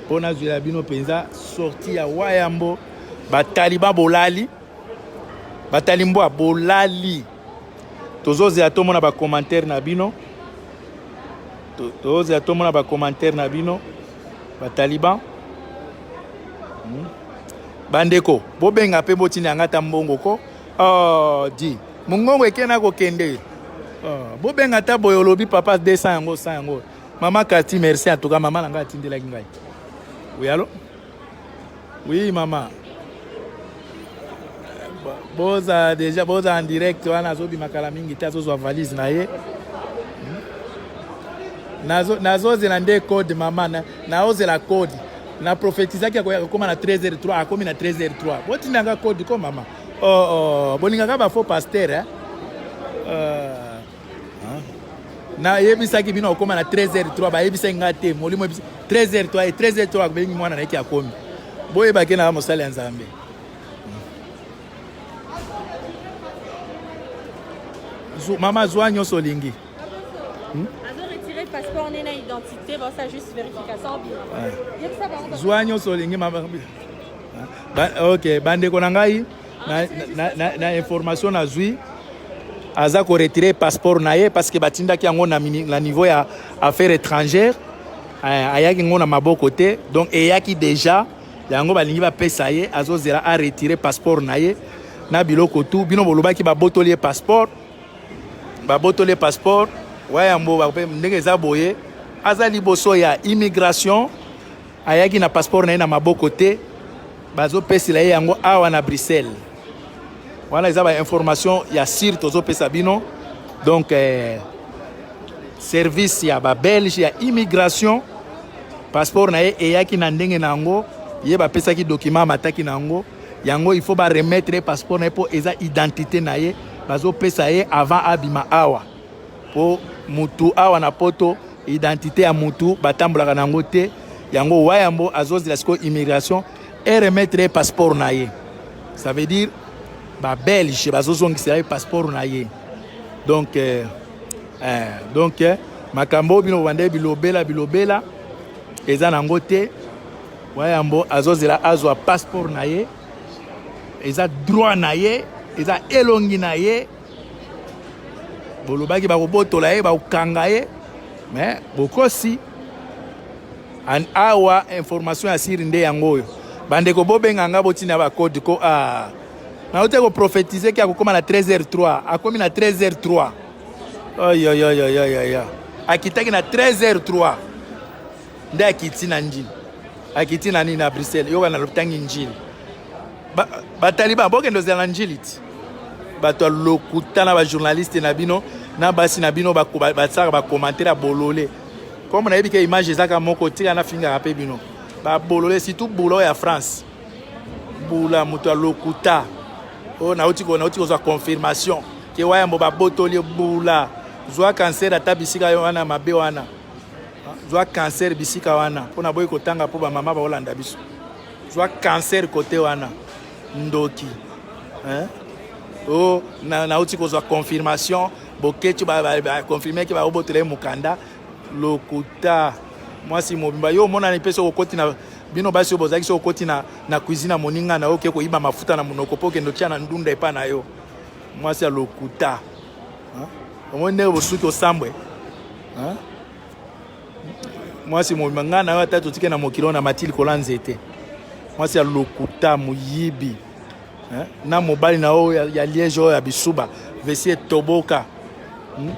mpo nazwela bino mpenza sortie ya Wayambo. Bataliban bolali, batalimbwa bolali, tozozela tomona ba commentaire na bino, tozozela tomona ba commentaire na bino bataliban. Bandeko bobenga mpe botinda yanga ata mbongo ko. Oh, di mongongo ekenda kokende. Oh, bobenga ata boye olobi papa 200 yango 100 yango. Mama Kati, merci en tout cas, mama na ngai atindelaki ngai. Oui, allo? Oui, mama. Boza déjà boza en direct wana azobima kala mingi te azozwa valise na ye. Nazozela nde code mama, naozela code. Na prophétisaki akoma na 13h03, akomi na 13h03. Botindanga code ko mama. Oh, oh, bolingaka ba faux pasteur hein? Nayebisaki bino akoma na 13h03, bayebisaki nga te molimo 13h03 e 13h03 abengi mwana na ye ki akomi. Boyebake na mosali ya Nzambe. Mama zwa nyonso olingi. Azo retirer passeport na identité, bon ça juste vérification. Zwa nyonso olingi mama. Ok, bandeko na ngai na information nazwi aza ko retirer passeport na ye parce que batindaki yango na niveau ya affaires étrangères, ayaki ngo na maboko te, donc eyaki déjà yango balingi bapesa ye, azozela a retirer passeport na ye na biloko tu. Bino bolobaki babotoli ye passeport, babotoli ye passeport. Wayambo ndenge eza boye aza liboso ya immigration, ayaki na passeport na ye na maboko te, bazopesela ye yango awa na Bruxelles. Wana eza ba information ya sir tozopesa bino. Donc service ya ba belge ya immigration, passeport na ye eyaki na ndenge na yango, ye bapesaki document amataki na yango, yango il faut ba remettre passeport na ye mpo eza identité na ye, bazopesa ye avant abima awa. Po mutu awa na poto identité ya mutu batambolaka na yango te, yango Wayambo azozela sikoyo immigration E remettre ye passeport na ye. Ça veut dire ba belge bazozongisela ye passeport na ye. Donc euh, euh, donc euh, makambo oyo bino bobandaki bilobela bilobela eza nango te. Wayambo azozela azwa passeport na ye, eza droit na ye, eza elongi na ye. Bolobaki bakobotola ye, bakokanga ye, mais bokosi. Awa information ya siri nde yango oyo. Bandeko bobenga nga botinda ba code ko ah. Nauti ko prophétiser ki akokoma na 13h03, akomi na 13h03. Oy oy oy oy oy. Akitaki na 13h03. Nde akiti na Ndjili. Akiti na nini na Bruxelles, yoka na lotangi Ndjili. Ba, ba taliban bokende ozela na Ndjili ti. Bato ya lokuta na ba journaliste na bino na basi na bino basalaka ba commentaire ya bolole. Comme nayebi ke image ezaka moko tika nafingaka mpe bino. Ba bolole surtout bula oyo ya France. Bula moto ya lokuta. Oyo nauti ko nauti kozwa confirmation ke wayambo babotoli bula. Zwa cancer ata bisika wana mabe wana. Zwa cancer bisika wana mpo na boyi kotanga mpo bamama baolanda biso. Zwa cancer kote wana ndoki hein? Oh, nauti kozwa confirmation boketshu baconfirme ke baobotela ye mokanda lokuta mwasi mobimba yo omonani mpe soki okoti na bino basi oyo bozalaki soki okoti na, na cuisine ya moninga na yo oke koyiba mafuta na monoko mpo okende otya na ndunda epa na yo mwasi ya lokuta omoni ndenge bosuki osambwe. Mwasi mobimba ngai na yo ata totike na mokili oyo na mati likolo ya nzete. Mwasi ya lokuta moyibi na mobali na oyo ya liege oyo ya bisuba vesi etoboka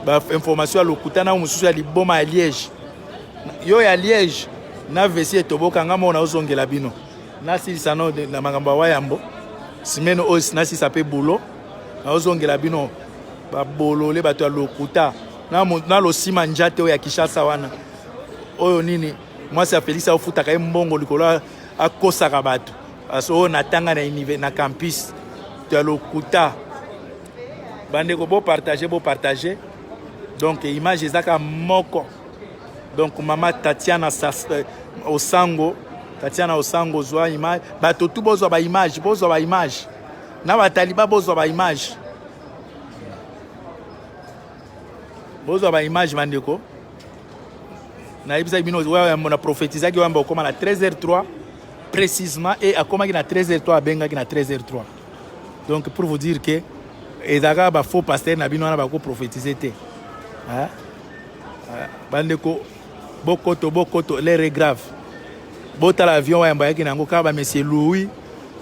ba information ya lokuta na mosusu ya liboma ya liege yo ya liege na vesi etoboka ngai moko naozongela bino nasilisa no na makambo ya wayambo simene oyo nasilisa mpe bulo naozongela bino babolole bato ya lokuta na losima njate oyo ya Kinshasa wana oyo nini mwasi ya Felix afutaka ye mbongo likolo akosaka bato oyo natanga na unive na campus to ya lokuta bandeko bopartage bopartage donc image ezaka moko donc mama Tatiana Sas, euh, Osango Tatiana Osango zwa image bato tu bozwa ba image bozwa ba image na bataliba bozwa ba image bozwa ba image bandeko nayebisaki bino yambo na prophétisaki yambo okoma na 13h03 précisément et akomaki na 13h03 abengaki na 13h03 donc pour vous dire que ezalaka ba faux pasteur na bino wana bako prophétiser te bandeko bokoto bokoto l'air est grave botala avion wayambo ayaki na yango kaka ba monsieur Louis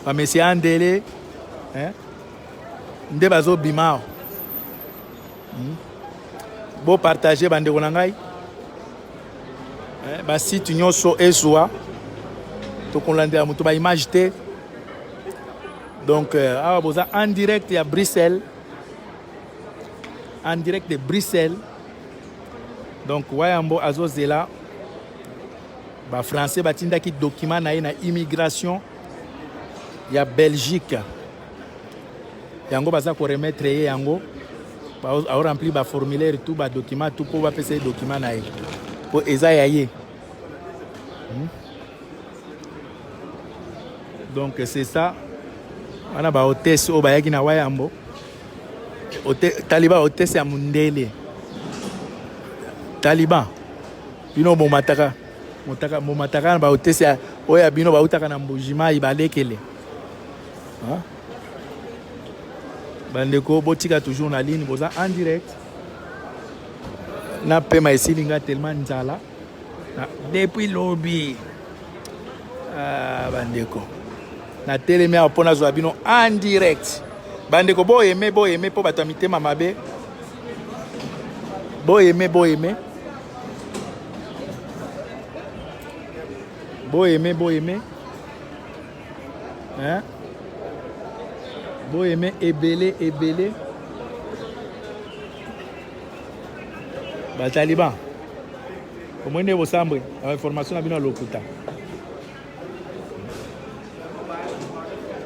ba monsieur Andele hein? Nde bazobima awa hmm? Bopartage bandeko na ngai eh, basite nyonso ezwa tokolandela moto baimage te donc euh, awa boza en direct ya Bruxelles en direct de Bruxelles donc wayambo azozela ba français batindaki document na ye na immigration ya Belgique yango baza ko remettre ye yango ao remplir ba formulaire tout ba document tout po bapesa ye document na ye po eza ya ye hmm? Donc c'est ça wana ba hôtesse oyo bayaki na wayambo taliban hôtesse ya mundele taliban bino bomataka motaka bomataka na ba hôtesse oyo ya bino bautaka na Mbujimayi balekele. Bandeko botika toujours na ligne boza en direct na pema esili nga tellement nzala depuis lobi ah, bandeko natelemi awa mpo nazwa bino en direct bandeko boyeme boyeme mpo bato ya mitema mabe boyeme boyeme boyeme boyeme Hein? Boyeme ebele ebele. Ba taliban. Omoni nde bosambwe na information na bino ya lokuta.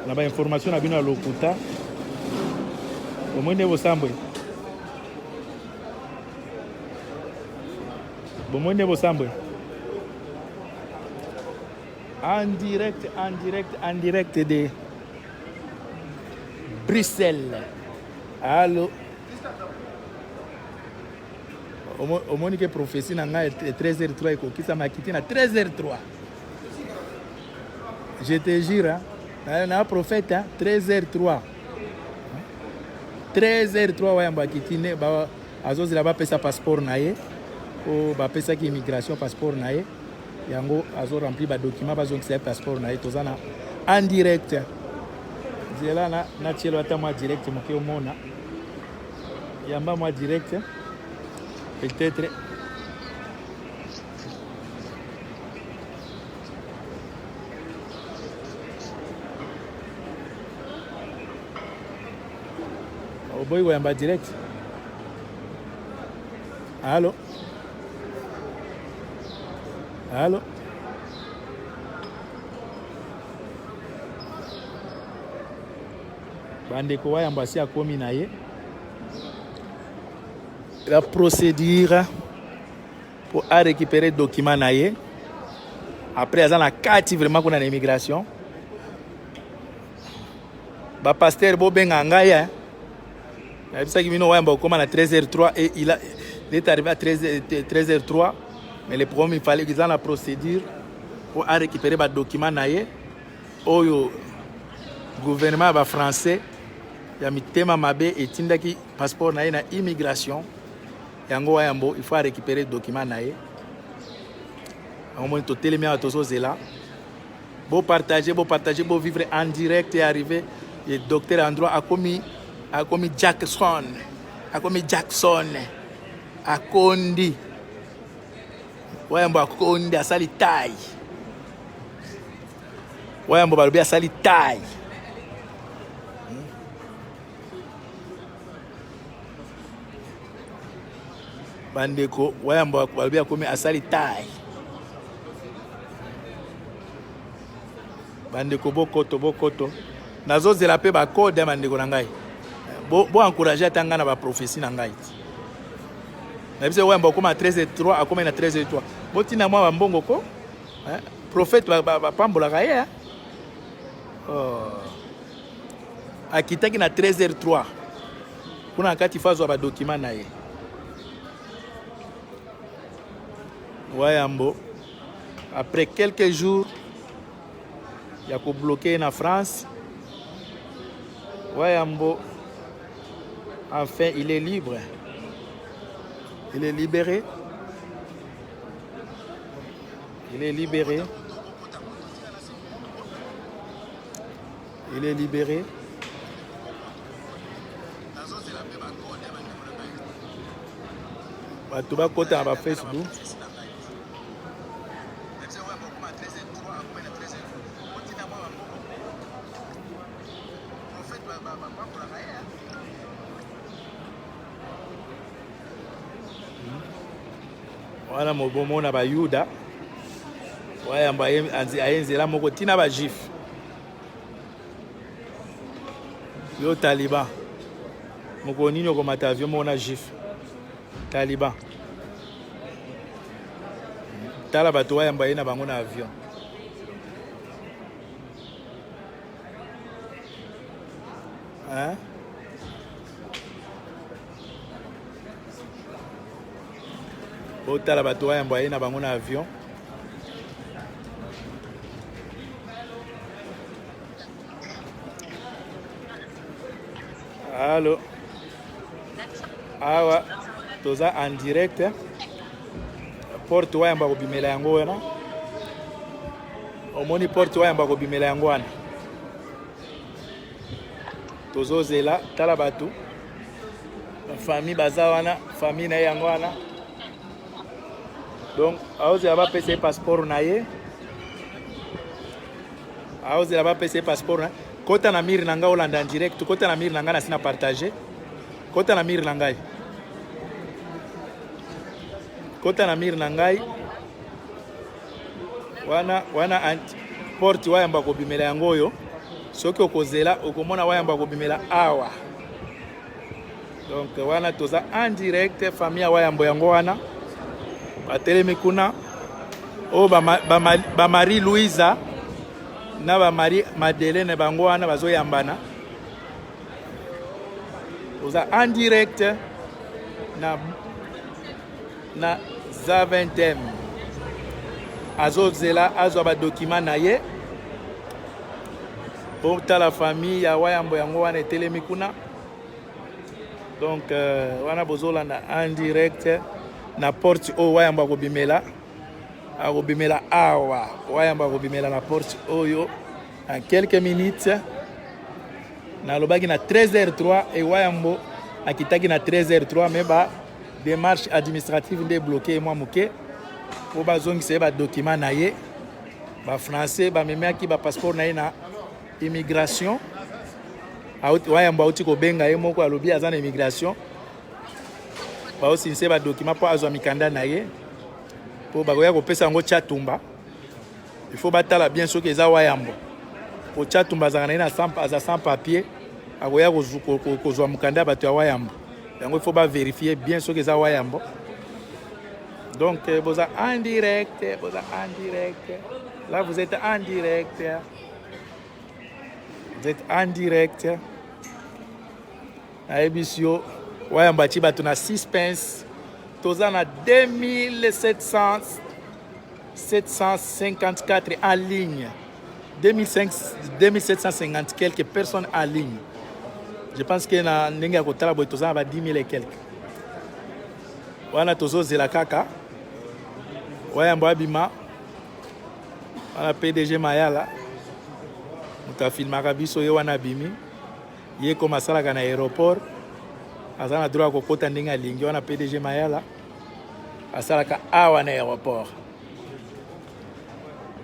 Na ba information na bino ya lokuta. Omoni nde bosambwe. Bomoni nde bosambwe. En direct, en direct, en direct de Bruxelles. Allo. Omoni ke prophétie na ngai 13h03 ekokisama akiti na 13h03. Je te jure, hein, na prophète hein, 13h03. 13h03 wayambo akiti ne ba azozela bapesa passeport na ye po bapesaki immigration passeport na ye yango azo remplir ba document bazongisa ye passeport na ye toza na en direct nzela na natielo ata mwa direct moke omona yamba mwa direct peut-être oboyi koyamba direct allo Allo bandeko wayambo asi akomi na ye la procédure pour a récupérer document na ye après aza na kati vraiment kuna na immigration ba pasteur bobenga ngai hein. Nayebisaki bino wayamba okoma na 13h03 et il, a, il est arrivé à 13, 13h03 mais le problème il fallait qu'ils en la procédure pour a récupérer ba document na ye oyo gouvernement ya ba français ya mitema mabe etindaki passeport na ye na immigration yango wayambo il faut a récupérer document na ye yango moni totelemi awa tozozela Bo partager, bo partager, bo vivre en direct et arriver. Et docteur en droit akomi akomi Jackson. Akomi Jackson. Akondi. Wayambo akondi asali taille. Wayambo balobi asali taille. Hmm? Bandeko wayambo balobi akomi asali taille. Bandeko bokoto bokoto nazozela mpe bacode ya bandeko na ngai bo, bo encourage ata ngai na baprofesi na ngai na biso wayambo akoma 13 3 akomai na 13 3 botinda mwa bambongo ko eh? prophète bapambolaka ba, ba ye eh? oh. Akitaki na 13h03 kuna na kati fo azwa badokima na ye. Wayambo après quelques jours ya kobloke ye na France, Wayambo enfin il est libre, il est libéré, il est libéré. Il est libéré. Bato bakota na ba Facebook. Wana mobomona bayuda wayamba aye nzela moko ntina ba juif Yo taliban. Mokolo nini okomata avion moko na juif? Taliban. Tala bato wayamba ye na bango na avion. Hein? Botala bato wayamba ye na bango na avion. Allo. Awa toza en direct. Porte wayamba kobimela yango wana. Omoni porte wayamba kobimela yango wana. Tozozela tala bato. Famille baza wana, famille na ye yango wana. Donc aozela bapesa ye passeport na ye. Aozela bapesa ye passeport na kota na mire na ngai olanda en direct kota na mire na ngai nasi na partage kota na mire na ngai kota na mire na ngai wana wana anti porte wayamba kobimela yango oyo soki okozela okomona wayamba kobimela awa donc wana toza en direct famille ya wayambo yango wana batelemi kuna oyo ba, ba, ba Marie Louisa. Na ba Marie Madeleine bango wana bazoyambana. Oza en direct na na Zaventem. Azozela azwa ba document na ye. Otala famille ya Wayambo yango wana etelemi kuna. Donc euh, wana bozolanda en direct na porte oyo Wayambo akobimela. Akobimela awa. Wayambo akobimela na porte oyo en quelques minutes. Nalobaki na 13h03 et Wayambo akitaki na 13h03 mais ba démarche administrative nde bloqué mwa moke mpo bazongisa ye badocument na ye. Ba français bamemaki ba passeport na ye na immigration. Wayambo auti kobenga ye moko alobi aza na immigration, baosinise ba document mpo azwa mikanda na ye mpo bakoya kopesa yango Tshatumba. Il faut batala bien soki eza Wayambo po Tshatumba azalaka na ye na sans, aza sans papier, akoya kozwa mokanda ya bato ya Wayambo. Yango il faut ba vérifier bien soki eza Wayambo. Donc euh, boza en direct, boza en direct. Là vous êtes en direct. Vous êtes en direct. Nayebisi yo Wayambo atie bato na suspense. Toza na 2754 en ligne. 2750 quelques personnes en ligne. Je pense que na ndenge ya kotala boye toza na ba 10 000 et quelques. Wana tozozela kaka Wayambo abima. Wana PDG Mayala moto afilmaka biso ye wana abimi. Ye koma asalaka na aéroport, aza na droit ya kokota ndenge alingi. Wana PDG Mayala asalaka awa na aéroport.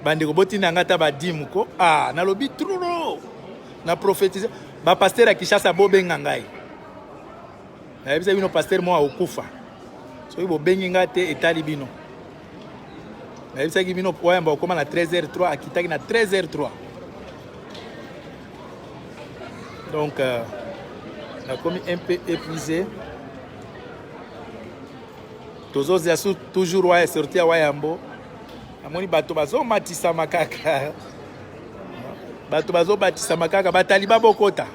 Bandeko botinda nga ata badimu ko. Ah, nalobi trop na prophétise. Ba pasteur ya Kinshasa bobenga ngai. Nayebisa bino pasteur moko akokufa. Soki bobengi nga te etali bino. Nayebisaki bino Wayamba okoma na 13h03, akitaki na 13h03. Donc euh, nakomi un peu épuisé. Tozozela su toujours waya sorti ya Wayambo. Namoni bato bazomatisama kaka. Bato bazobatisama kaka, bataliba bokota.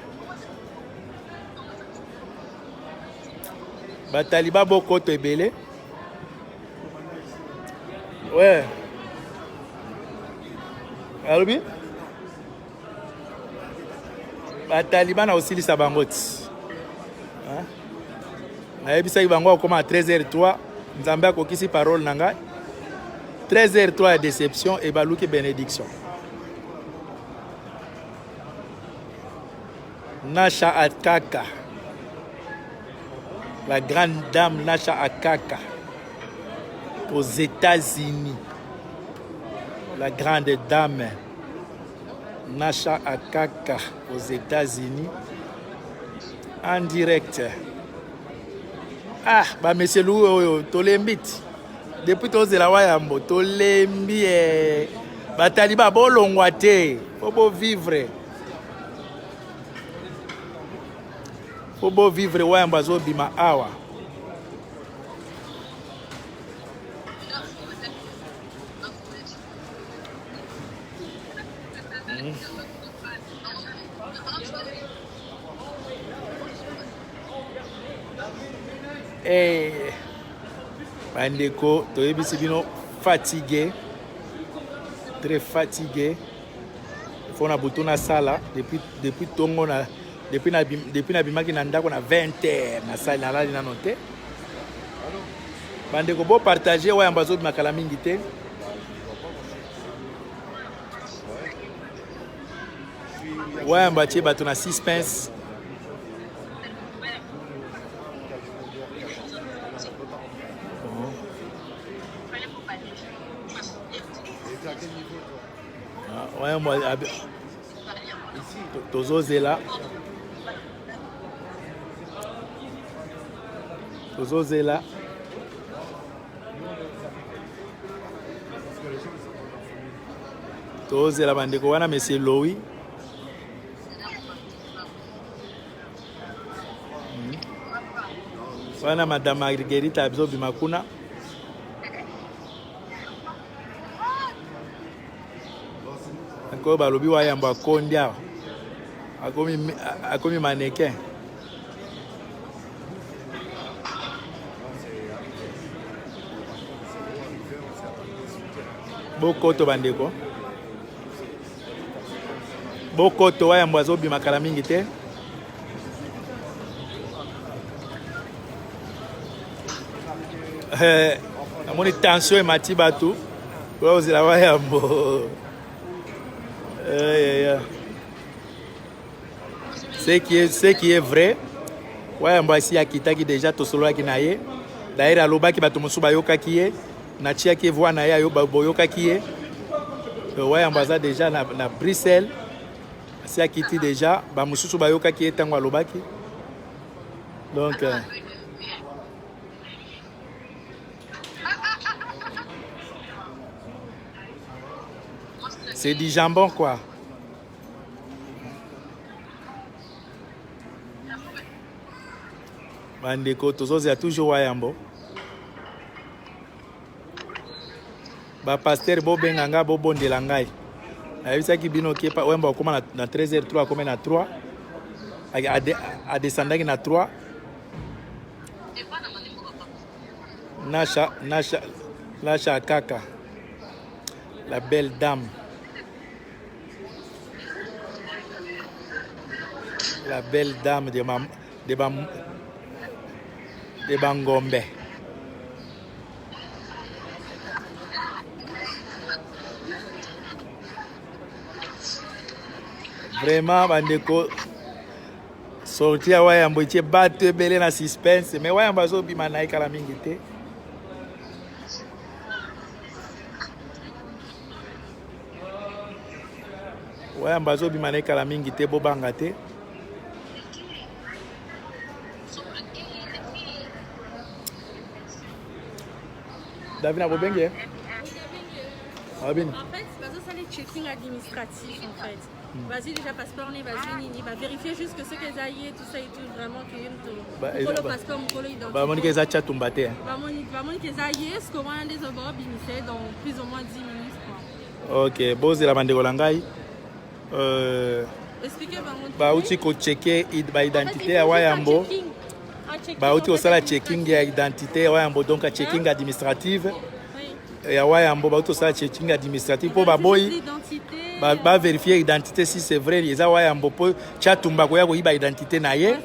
Bataliba bokoto ebele. Ouais. Alobi? Bataliba na kosilisa bango ti. Nayebisaki bango akoma na 13h03, Nzambe akokisi parole na ngai. 13h03 ya déception ebaluki bénédiction. Nasha Akaka, la grande dame Nasha Akaka aux États-Unis, la grande dame Nasha Akaka aux États-Unis en direct. Ah, ba monsieur Louis oyo tolembi ti. Depuis tozela Wayambo tolembi eh. Bataliba bolongwa te, po bo vivre. Po bo vivre Wayambo azobima awa. Eh, bandeko toyebisi bino fatigue, très fatigué. Faut na butu nasala depuis depuis tongo na depuis na depuis nabimaki na ndako na 20h nasali nalali nano te. Bandeko bo partager Wayambo azobima kala mingi te. Wayambo atie bato na suspense. Wayambo tozozela tozozela tozela bandeko wana monsieur Lowi. Wana madame Marguerite azobima kuna. En Sikoyo balobi wayambo akondi awa akomi, akomi mannequin. Bokoto bandeko, bokoto wayambo azobima kala mingi te. Eh, namoni tension emati bato ozela wayambo. Eh, ce qui est vrai, wayambo asi akitaki déjà, tosololaki na ye. D'ailleurs alobaki, bato mosusu bayokaki ye, natiaki voix na ye, boyokaki ye. Wayambo aza déjà na Bruxelles, asi akiti déjà, bamosusu bayokaki ye ntango alobaki. Donc c'est du jambon quoi. Bandeko, tozozela toujours wayambo. Bapasteur bobenga ngai, bobondela ngai. Nayebisaki bino ke wayambo akóma na 13h3, akómi na 3, adescendaki na 3. Nasha, Nasha, Nasha Kaka, la belle dame, la belle dame de ma, de ba, de Bangombe. Vraiment bandeko, sortie ya wayambo etie bato ebele na suspense, mais wayambo azobima na ye kala mingi te. Wayambo azobima na ye kala mingi te, bobanga te. Davina bobengi ye abini. En fait, bazosala checking administratif en fait. Vas-y déjà passeport né, vas-y nini, va vérifier juste que ce que eza ye, tout ça et tout, vraiment que ye moto mokolo passeport, mokolo identité. Bamoniki eza Tshatumba te. Bamoni que eza ye, ce que wana nde ezobimisa dans plus ou moins 10 minutes quoi. Ok, bozela bandeko na ngai. Expliquez bango. Bauti kochecker baidentité ya wayambo, bauti kosala checking ya identité ya wayambo, donc checking administrative ya wayambo. Bauti kosala checking administrative mpo baboyi baverifie identité si c'est vrai eza wayambo, mpo Tshatumba koya koyiba identité na ye,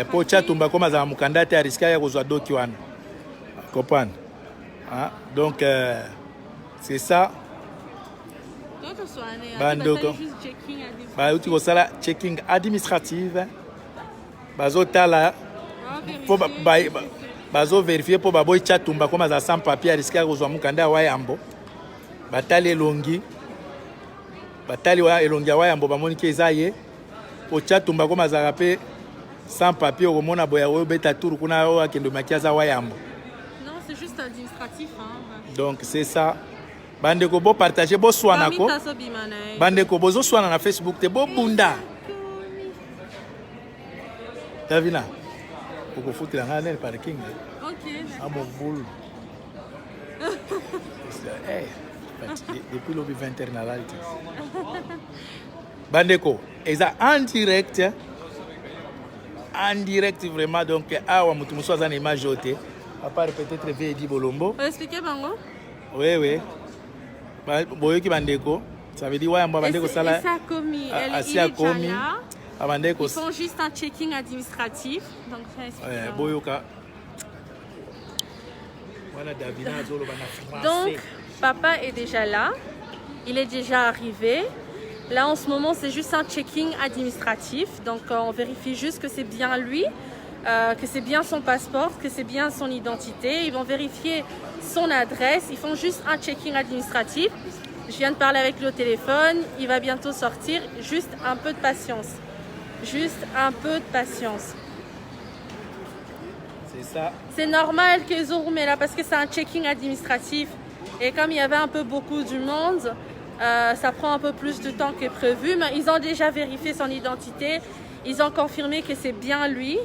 mpo Tshatumba koma azala mokanda te, arisquer aya kozwa doki wana, comprendre? Donc c'est ça bandeko, bauti kosala checking administrative, bazotala mpo bazoverifie, mpo baboyi Tshatumba koma aza sans papier, arisquer ya kozwa mokanda ya wayambo. Batali elongi, batali elongi ya wayambo, bamoniki eza ye, po Tshatumba koma azalaka mpe sans papier, okomona boya oyo obeta tour kuna, oyo akende maki aza wayambo. Non, c'est juste administratif, hein. Donc c'est ça bandeko, bopartage, boswanako. Bandeko, bozoswana na Facebook te, bobunda. Davina, okofutela ngai nene parking. Ok. Amobulu depuis lobi 20 heures nalali te. Bandeko, eza en direct, en direct vraiment. Donc awa moto mosusu aza na image oyo te, à part peut-être vedi Bolombo. Expliquez bango. Oui, boyoki bandeko, ça veut dire wayambo abande kosala asi akomi, abande. Ils font juste un checking administratif. Donc, boyoka wana Davina azoloba na français. Donc papa est déjà là, il est déjà arrivé. Là, en ce moment, c'est juste un checking administratif. Donc, on vérifie juste que c'est bien lui, que c'est bien son passeport, que c'est bien son identité. Ils vont vérifier son adresse. Ils font juste un checking administratif. Je viens de parler avec lui au téléphone. Il va bientôt sortir. Juste un peu de patience. Juste un peu de patience. C'est ça. C'est normal que Zorum est là parce que c'est un checking administratif. Et comme il y avait un peu beaucoup du monde, ça prend un peu plus de temps que prévu. Mais ils ont déjà vérifié son identité. Ils ont confirmé que c'est bien lui.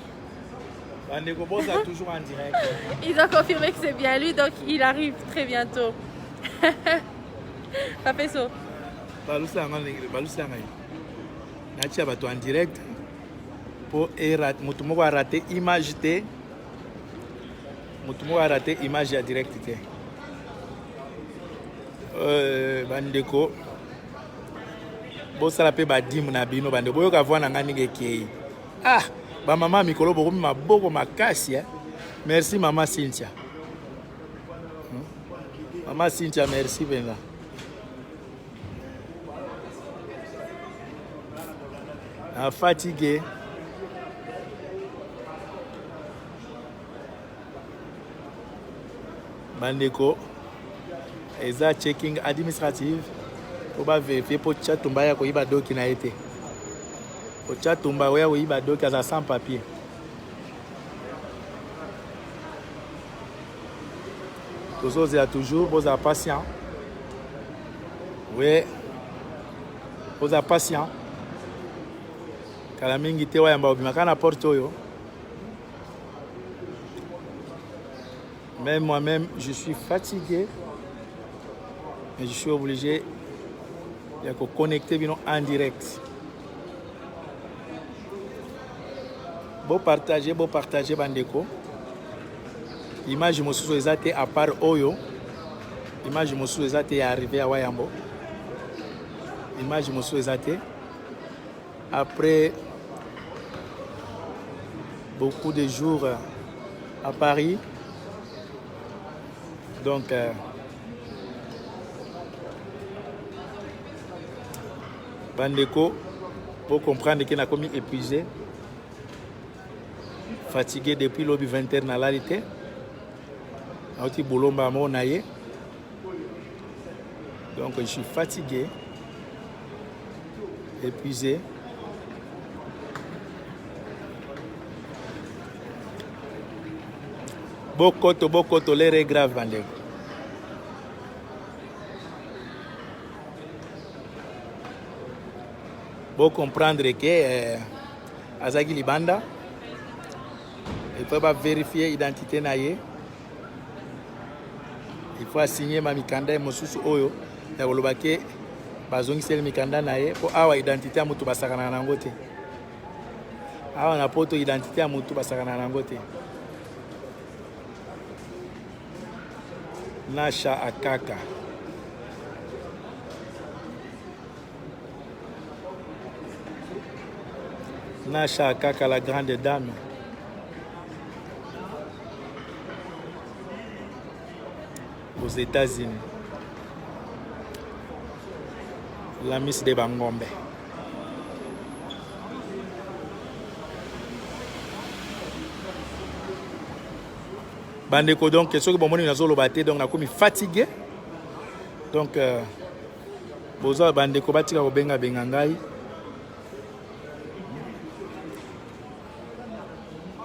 Bandeko, boza toujours en direct. Ils ont confirmé que c'est bien lui, donc il arrive très bientôt. Papeso. Balusa yango ndenge balusa ngai. Natia bato en direct po moto moko a rater image te. Moto moko a rater image ya direct te. Euh, bandeko bosala mpe badimu na bino bandeko boyoka voi na ngai ndenge ekei ah bamama mikolo bokomi maboko makasi eh? Merci mama Cynthia. Mama Cynthia, merci mpenza. Na fatigue. Bandeko, eza checking administrative mpo baverifie mpo Tshatumba ya koyiba doki na ye te. Po Tshatumba oya koyiba doki aza sans papier. Tozozela toujours, bozala patient. Oui, bozala patient. Kala mingi te wayamba obimaka na porte oyo. Même moi-même, je suis fatigué. Mais je suis obligé de connecter bino en direct. Bo partager, bo partager bandeko. Image mosusu eza te à part oyo. Image mosusu eza te ya arrivé ya Wayambo. Image mosusu eza te. Après beaucoup de jours à Paris. Donc, bandeko, pour comprendre que nakomi épuisé, fatigué depuis lobi 20h nalali te. Nauti bolomba mo na ye. Donc je suis fatigué, épuisé. Bokoto, bokoto, l'heure est grave bandeko. Bo comprendre que azaki libanda. Il faut ba vérifier identité na ye. Il faut signer ma mikanda ye mosusu oyo ya koloba ke bazongiseli mikanda na ye po awa identité ya motu basakanaka nango te. Awa na poto identité ya motu basakanaka nango te. Nasha Akaka. Nasha Akaka, la grande dame. Aux États-Unis. La Miss de Bangombe. Bandeko, donc soki bomoni nazoloba te, donc nakomi fatigué. Donc bozwa bandeko batika kobenga benga ngai.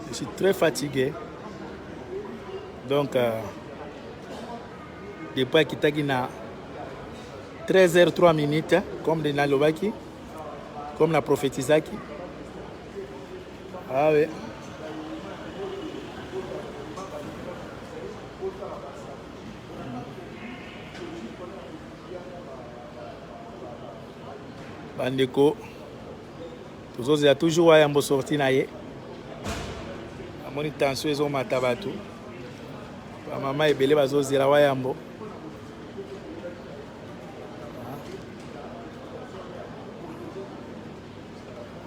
Je suis très fatigué. Donc depuis akitaki na 13h03 minutes, comme de nalobaki, comme na prophétisaki. Ah oui. Bandeko, tozozela toujours wayambo sorti na ye. Amoni tension ezomata, bato bamama ebele bazozela wayambo.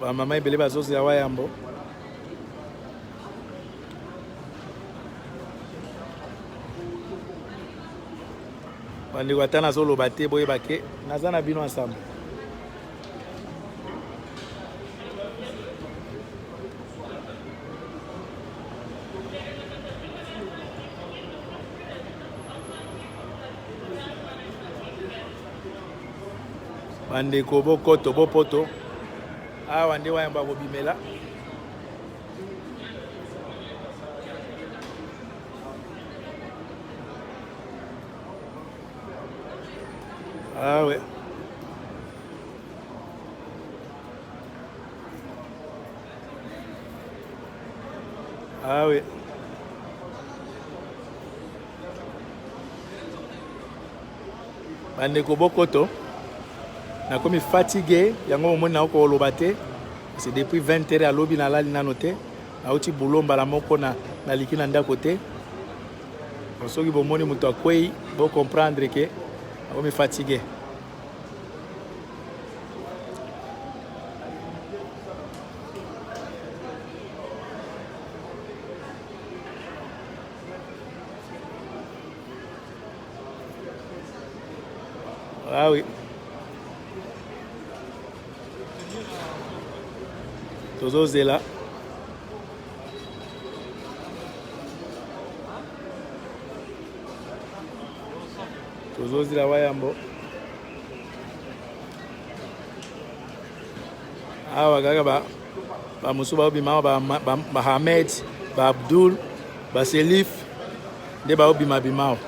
Bamama ebele bazozela wayambo. Bandeko, ata nazoloba te, boyeba ke naza na bino ensemble. Bandeko, bokoto bopoto awa nde wayamba kobimela. Ah ouais. Ah oui. Bandeko, bokoto. Nakomi fatigué, yango omoni na koloba te. C'est depuis 20 heures alobi nalali nano te. Nauti boulot mbala moko na naliki na ndako te. Soki bomoni moto akwei, bo comprendre que nakomi fatigué. Ah oui. Tozozela. Tozozela wayambo. Awa kaka ba ba mosusu baobima awa ba, ba, ba Hamed, ba Abdul, ba Selif nde baobima bima awa.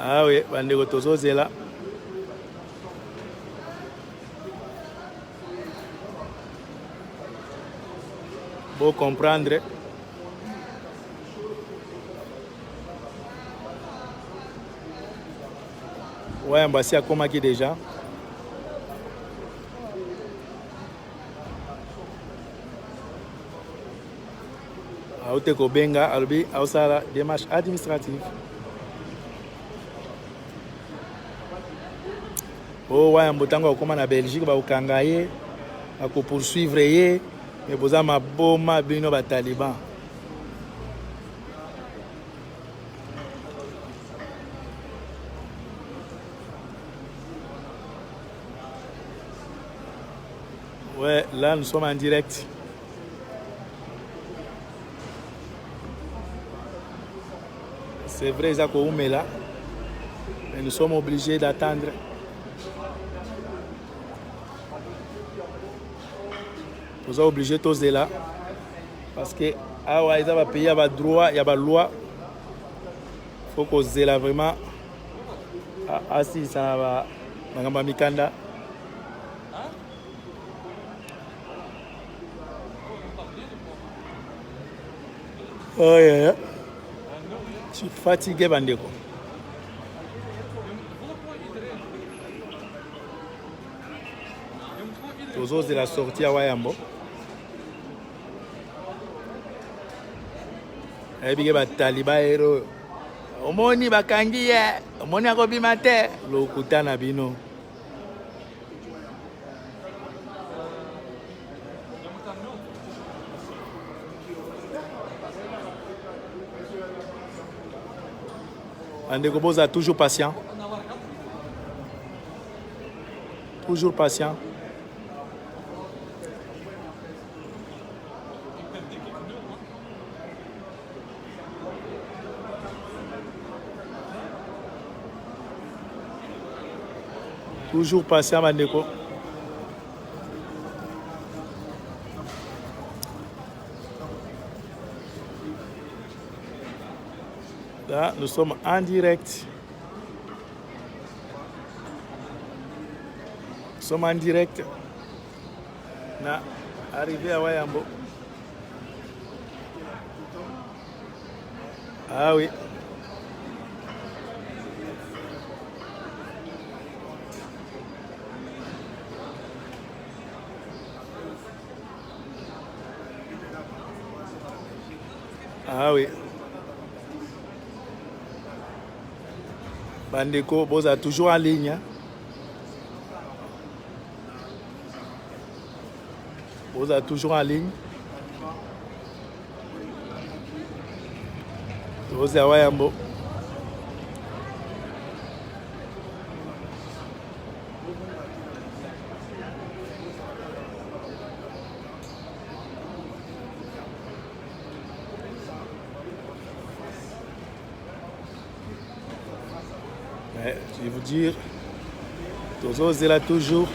Ah oui, bandeko tozozela. Bo comprendre. Wayambo asi akomaki deja. Aute kobenga alobi aosala démarche administrative. Oh, Wayambo ntango akokoma na Belgique bakokanga ye, bakopoursuivre ye, me boza maboma bino ba taliban. Ouais, là nous sommes en direct. C'est vrai, eza koumela, mais nous sommes obligés d'attendre. Toza obligé tozela parce que awa eza ba pays ya ba droit ya ba loi, faut kozela vraiment asilisa na ba makambo ya mikanda. Oh, yeah. Je suis fatigué, bandeko. Tozozela sortie ya Wayambo. Nayebi ke bataliba ero omoni bakangi ye, omoni akobima te, lokuta na bino. Bandeko boza toujours patient, toujours patient. Toujours patient bandeko. Là, nous sommes en direct. Nous sommes en direct. Na arrivé à Wayambo. Ah oui. Ah oui. Bandeko, boza toujours en ligne. Hein? Boza toujours en ligne. Toza Wayambo. Mais, je vais vous dire, tozozela toujours.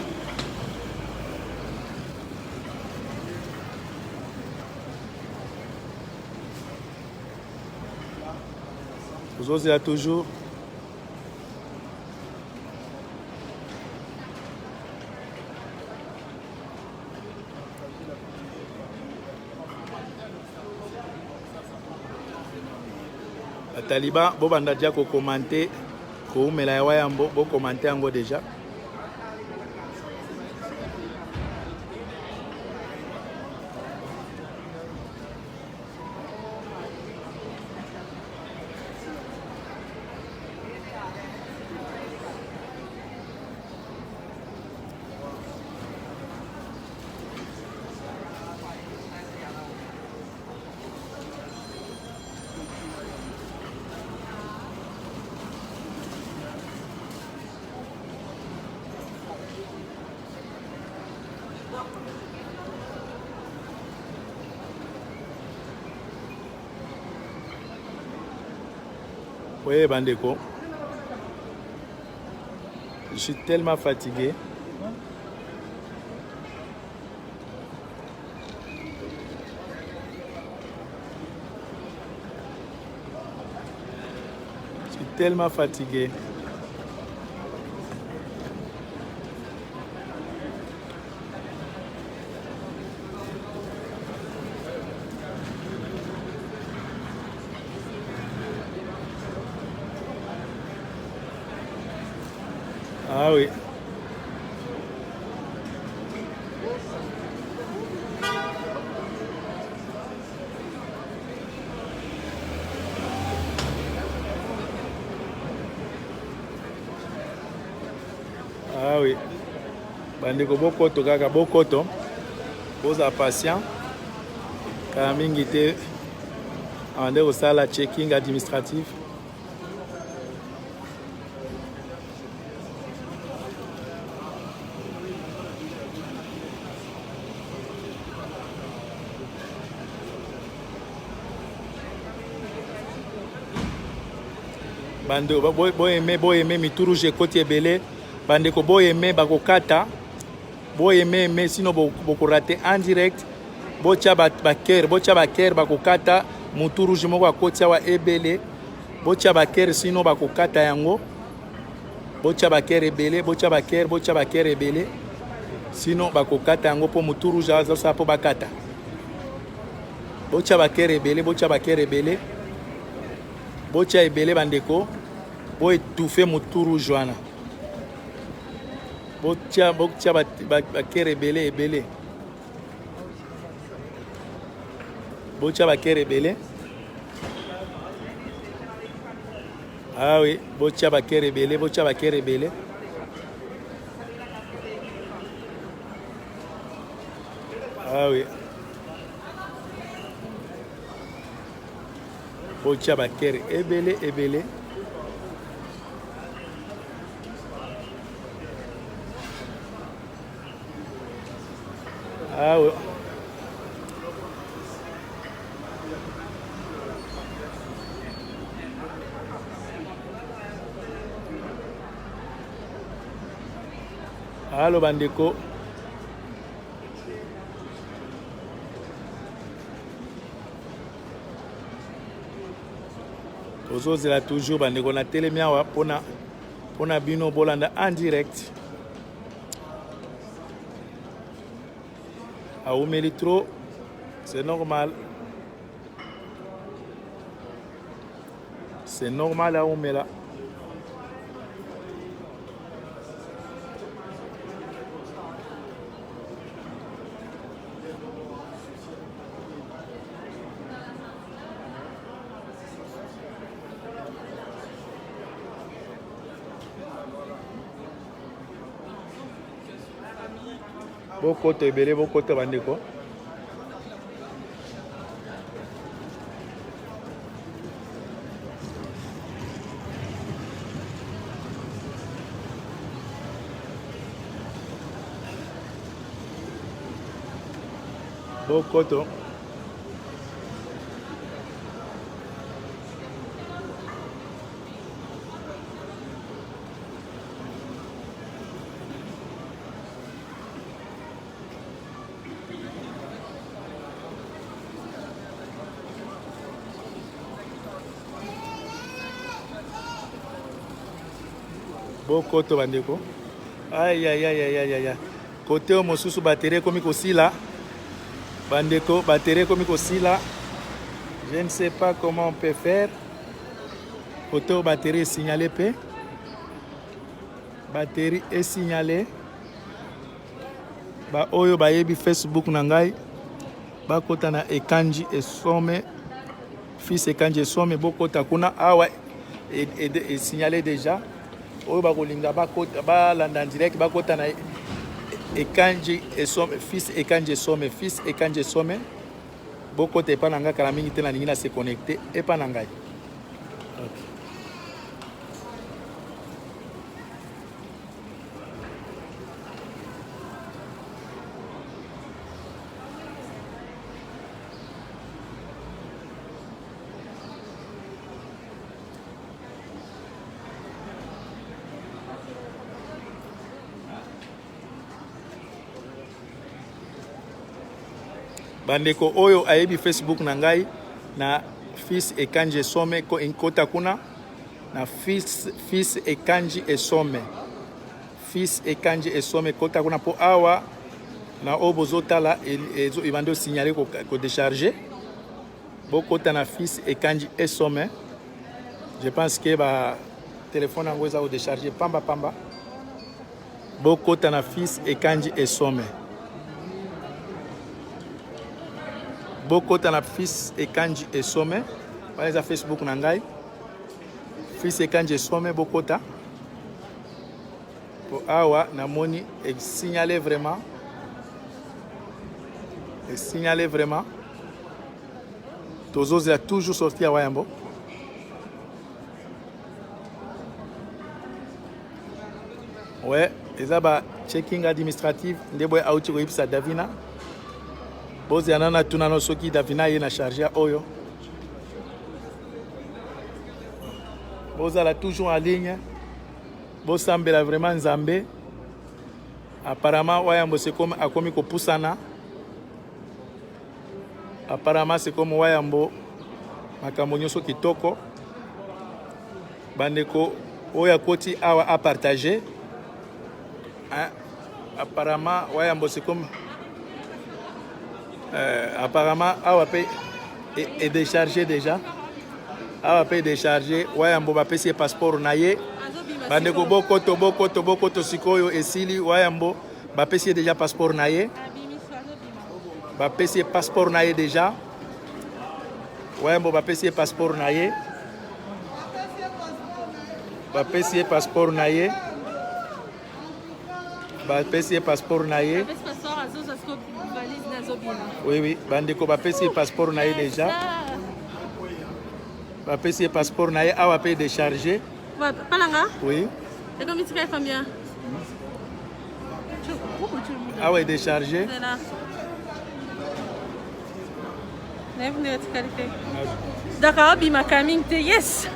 Tozozela toujours. Bataliban bobanda deja kokomante koumela ya wayambo bokomante yango deja. Oui, bandeko. Je suis tellement fatigué. Je suis tellement fatigué. Ah oui. Ah oui. Bandeko bokoto kaka bokoto. Boza patient. Kala mingi te ande kosala checking administratif. Bandeko boyeme boyeme mitu rouge ekoti ebele bandeko boyeme bakokata boyeme eme sino bokorate en direct botya bakere botya bakere bakokata mutu rouge moko akoti awa ebele Botia ba cœur sinon bakokata yango. Botia ba cœur ebele, botia ba cœur, botia ba cœur ebele. Sinon bakokata yango po mutu rouge azosala po bakata. Botia ba cœur ebele, botia ba cœur ebele. Botia ebele bandeko. Bo étouffer mutu rouge wana. Botia botia ba, ba, ba cœur ebele ebele. Botia ba cœur ebele. Ah oui, botia ba cœur ebele, botia ba cœur ebele. Ah oui. Botia ba cœur ebele ebele. Ah ouais. Allo bandeko. Tozozela toujours bandeko na telemi awa pona pona bino bolanda en direct. Awumeli trop, c'est normal. C'est normal awumela. Bokota ebele, bokota bandeko. Bokoto. Bokoto bandeko. Ayayayayaya. Kote oyo mosusu batterie ekomi kosila. Bandeko, batterie ekomi kosila. Je ne sais pas comment on peut faire. Kote batterie esignale mpe batterie esignale. Baoyo bayebi Facebook na ngai bakota na Ekanji Esome, fils Ekanji Esome, bokota kuna awa esignale déjà. Oyo bakolinga bakota balanda en direct bakota na Ekanji Esome, fils Ekanji Esome, fils Ekanji Esome. Bokota epa na ngai kala mingi te, nalingi na se connecte epa na ngai. Okay. Bandeko oyo ayebi Facebook na ngai na fils Ekanji Esome, kota kuna na fils Ekanji Esome, fils Ekanji Esome, kota kuna po awa na oyo bozotala ebandi osignale kodecharge. Bokota na fils Ekanji Esome, je pense que ba telefone yango eza kodecharge pamba pamba. Bokota na fils Ekanji Esome, bokota na fils Ekanji Esome, wana eza Facebook na ngai, fils Ekanji Esome, bokota po awa namoni esignale vraiment, esignale vraiment. Tozozela toujours sortie ya Wayambo. Ouais, eza ba checking administrative nde boye auti koyebisa Davina. Bozela nana tuna no soki Davina ye na charge ya oyo. Bozala toujours en ligne. Bosambela vraiment Nzambe. Apparemment Wayambo c'est comme akomi kopusana. Apparemment c'est comme Wayambo makambo nyonso kitoko. Bandeko oyo akoti awa a partager. Hein? Apparemment Wayambo c'est comme apparemment awa pe est déchargé déjà. Awa pe déchargé Wayambo bapesi ye passeport na ye. Bandeko bokoto bokoto bokoto sikoyo esili Wayambo bapesi ye déjà passeport na ye. Bapesi ye passeport na ye déjà. Wayambo bapesi ye passeport na ye. Bapesi ye passeport na ye. Bapesi ye passeport na ye. Oui oui, bandeko bapesi ye passeport na ye déjà. Bapesi ye passeport na ye awa pe déchargé. Palanga? Oui. Et comme tu combien? Awa est déchargé. D'accord, bima coming te yes.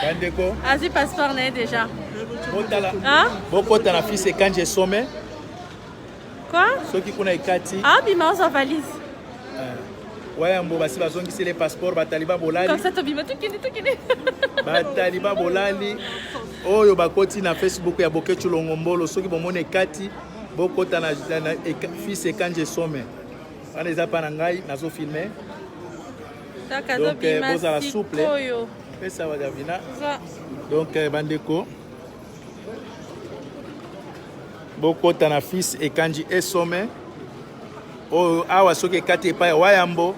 Bandeko. Azui passeport na ye déjà. Botala. Hein? Bokota na fils Ekanji Esome. Quoi? Soki kuna ekati. Ah, bima oza valise. Wayambo basi bazongiseli passeport bataliba bolali. Comme ça tobima tokende tokende. Bataliba bolali oyo bakoti na Facebook ya Boketshu Longombolo soki bomoni ekati bokota na fils Ekanji Esome. Wana eza pa na ngai nazo filmer. Donc bozala souple. Pesa wa Davina. Donc bandeko bokota na fils Ekanji Esome oyo awa soki ekati epai ya Wayambo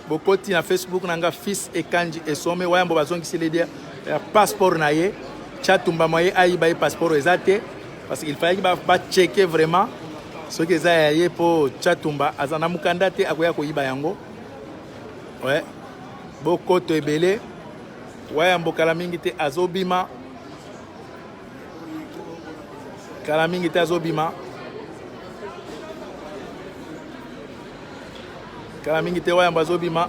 bokoti na Facebook na nga fils Ekanji Esome. Wayambo bazongiseli dia ya passeport na ye. Tshatumba mwa ye ayiba ye passeport eza te parce qu'il fallait ba checker vraiment soki eza ya ye po Tshatumba aza na mukanda te akoya koyiba yango. Ouais, bokoto ebele. Wayambo kala mingi te azobima, kala mingi te azobima, kala mingi te Wayambo azobima.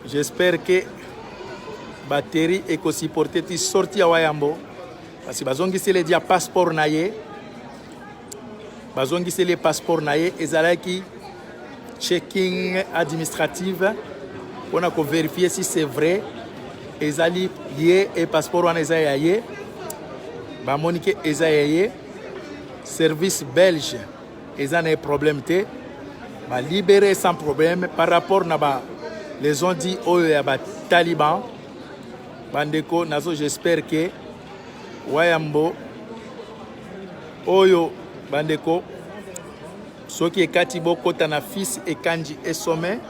J'espère que batterie ekosupporte ti sortie ya Wayambo parce que bazongiseli dia passeport na ye, bazongiseli passeport na ye ezalaki checking administrative mpona kovérifier si c'est vrai ezali ye e passeport wana eza ya ye. Bamoni ke eza ya ye. Service belge eza na ye problème te, balibéré sans problème par rapport na ba Les ont dit oyo ya ba taliban. Bandeko nazo j'espère que Wayambo oyo bandeko soki ekati bokota na fils Ekanji Esome,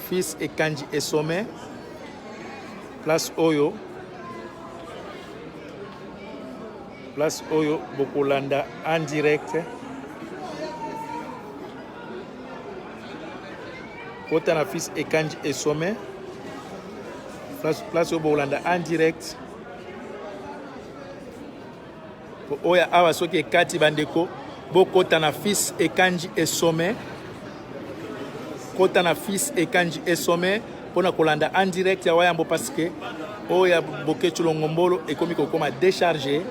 fils Ekanji Esome place oyo place oyo bokolanda en direct. Kota na fils Ekanji Esome place, place oyo bokolanda en direct. Oyo awa soki ekati bandeko bokota na fils Ekanji Esome, kota na fils Ekanji Esome mpona kolanda en direct ya Wayambo parce que oyo ya Boketshu Longombolo ekomi kokoma déchargé.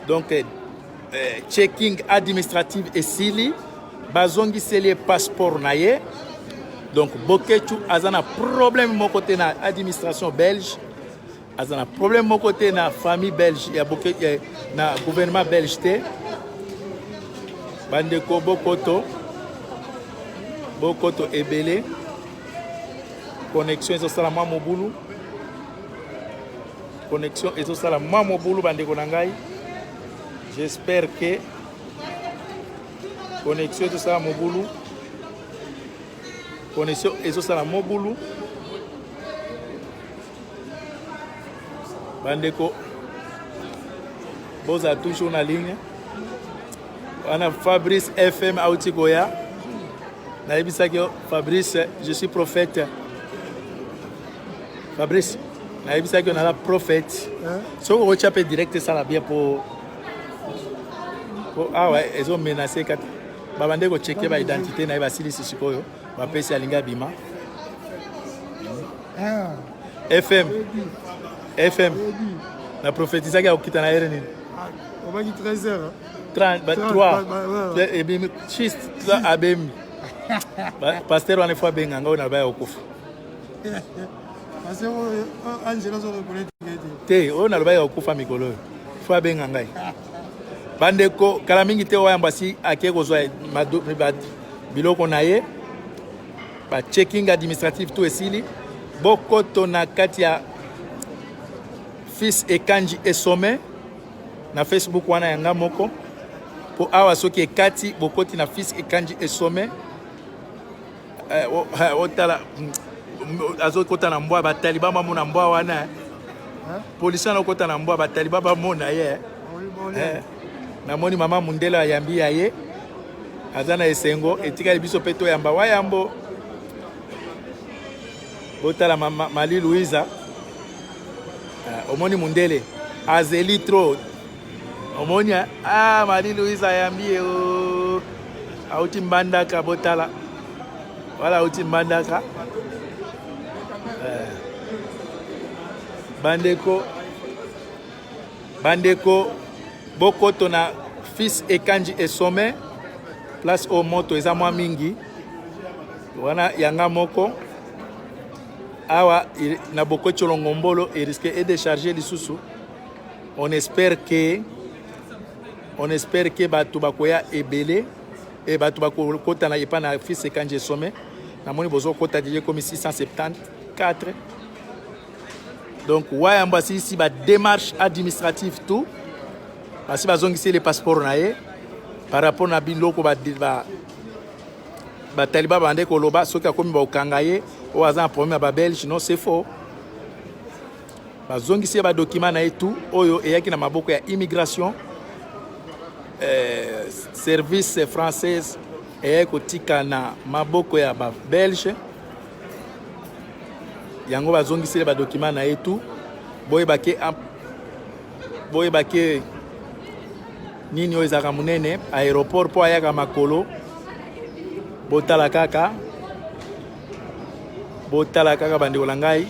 Donc checking administrative esili, bazongiseli ye passeport na ye. Donc Boketshu aza na problème moko te na administration belge, aza na problème moko te na famille belge ya Boke, ya, na gouvernement belge te. Bandeko bokoto, bokoto ebele, connexion ezosala mwa mobulu, connexion ezosala mwa mobulu bandeko na ngai. J'espère que connexion ezosala mobulu, connexion ezosala mobulu. Bandeko bozala toujours na ligne wana. Fabrice FM auti koya, nayebisaki yo Fabrice, je suis prophète. Fabrice, nayebisaki yo naza prophète. Soki okotya mpe direct esala bien po awa ezomenace kati babande kocheke ba identité na ye, basilisi sikoyo bapesi alingi abima. FM FM na prophétisaki akokita na heure nini? Obaki 13 heures. 3 ebimi juste abemi pasteur wana ifo abenga ngai oyo naloba ya kokufa te, oyo naloba ya kokufa mikolo oyo fo abenga ngai. Bandeko, kala mingi te Wayambo asi ake kozwa biloko na ye, ba checking administratif tout esili. Bokoto na kati ya fils Ekanji Esome na Facebook wana yanga moko, po awa soki ekati bokoti na fils Ekanji Esome. Otala azokota na mbwa, bataliba bamona mbwa wana, polisi anakota na mbwa, bataliba bamona ye. Namoni mama mundele ayambi ya ye, aza na esengo. Etikali biso mpe toyamba Wayambo. Botala Mali Louisa, omoni mundele azeli trop, omoni ah, Mali Louisa ayambi ye, auti Mbandaka. Botala wala auti Mbandaka. Bandeko, bandeko bokoto na fils Ekanji Esome, place oyo moto eza mwa mingi wana yanga moko. Awa na Boketshu Longombolo erisque edécharge lisusu. On espère que bato bakoya ebele e bato bakokota na epa na fils Ekanji Esome. Namoni bozokota déjà, ekomi 674. Donc Wayambo asilisi ba démarche administrative tout, basi bazongisi le passeport na ye. Par rapport na biloko bataliba bande koloba soki akomi bakokanga ye, oyo aza na problème ya babelge, non, c'est faux. Bazongisi ye badocument na ye tout oyo eyaki na maboko ya immigration, service française eyaki kotika na maboko ya babelge. Yango bazongiseli badocument na ye tout. Boyebake nini oyo ezalaka monene aéroport mpo ayaka makolo. Botala kaka, botala kaka bandeko na ngai.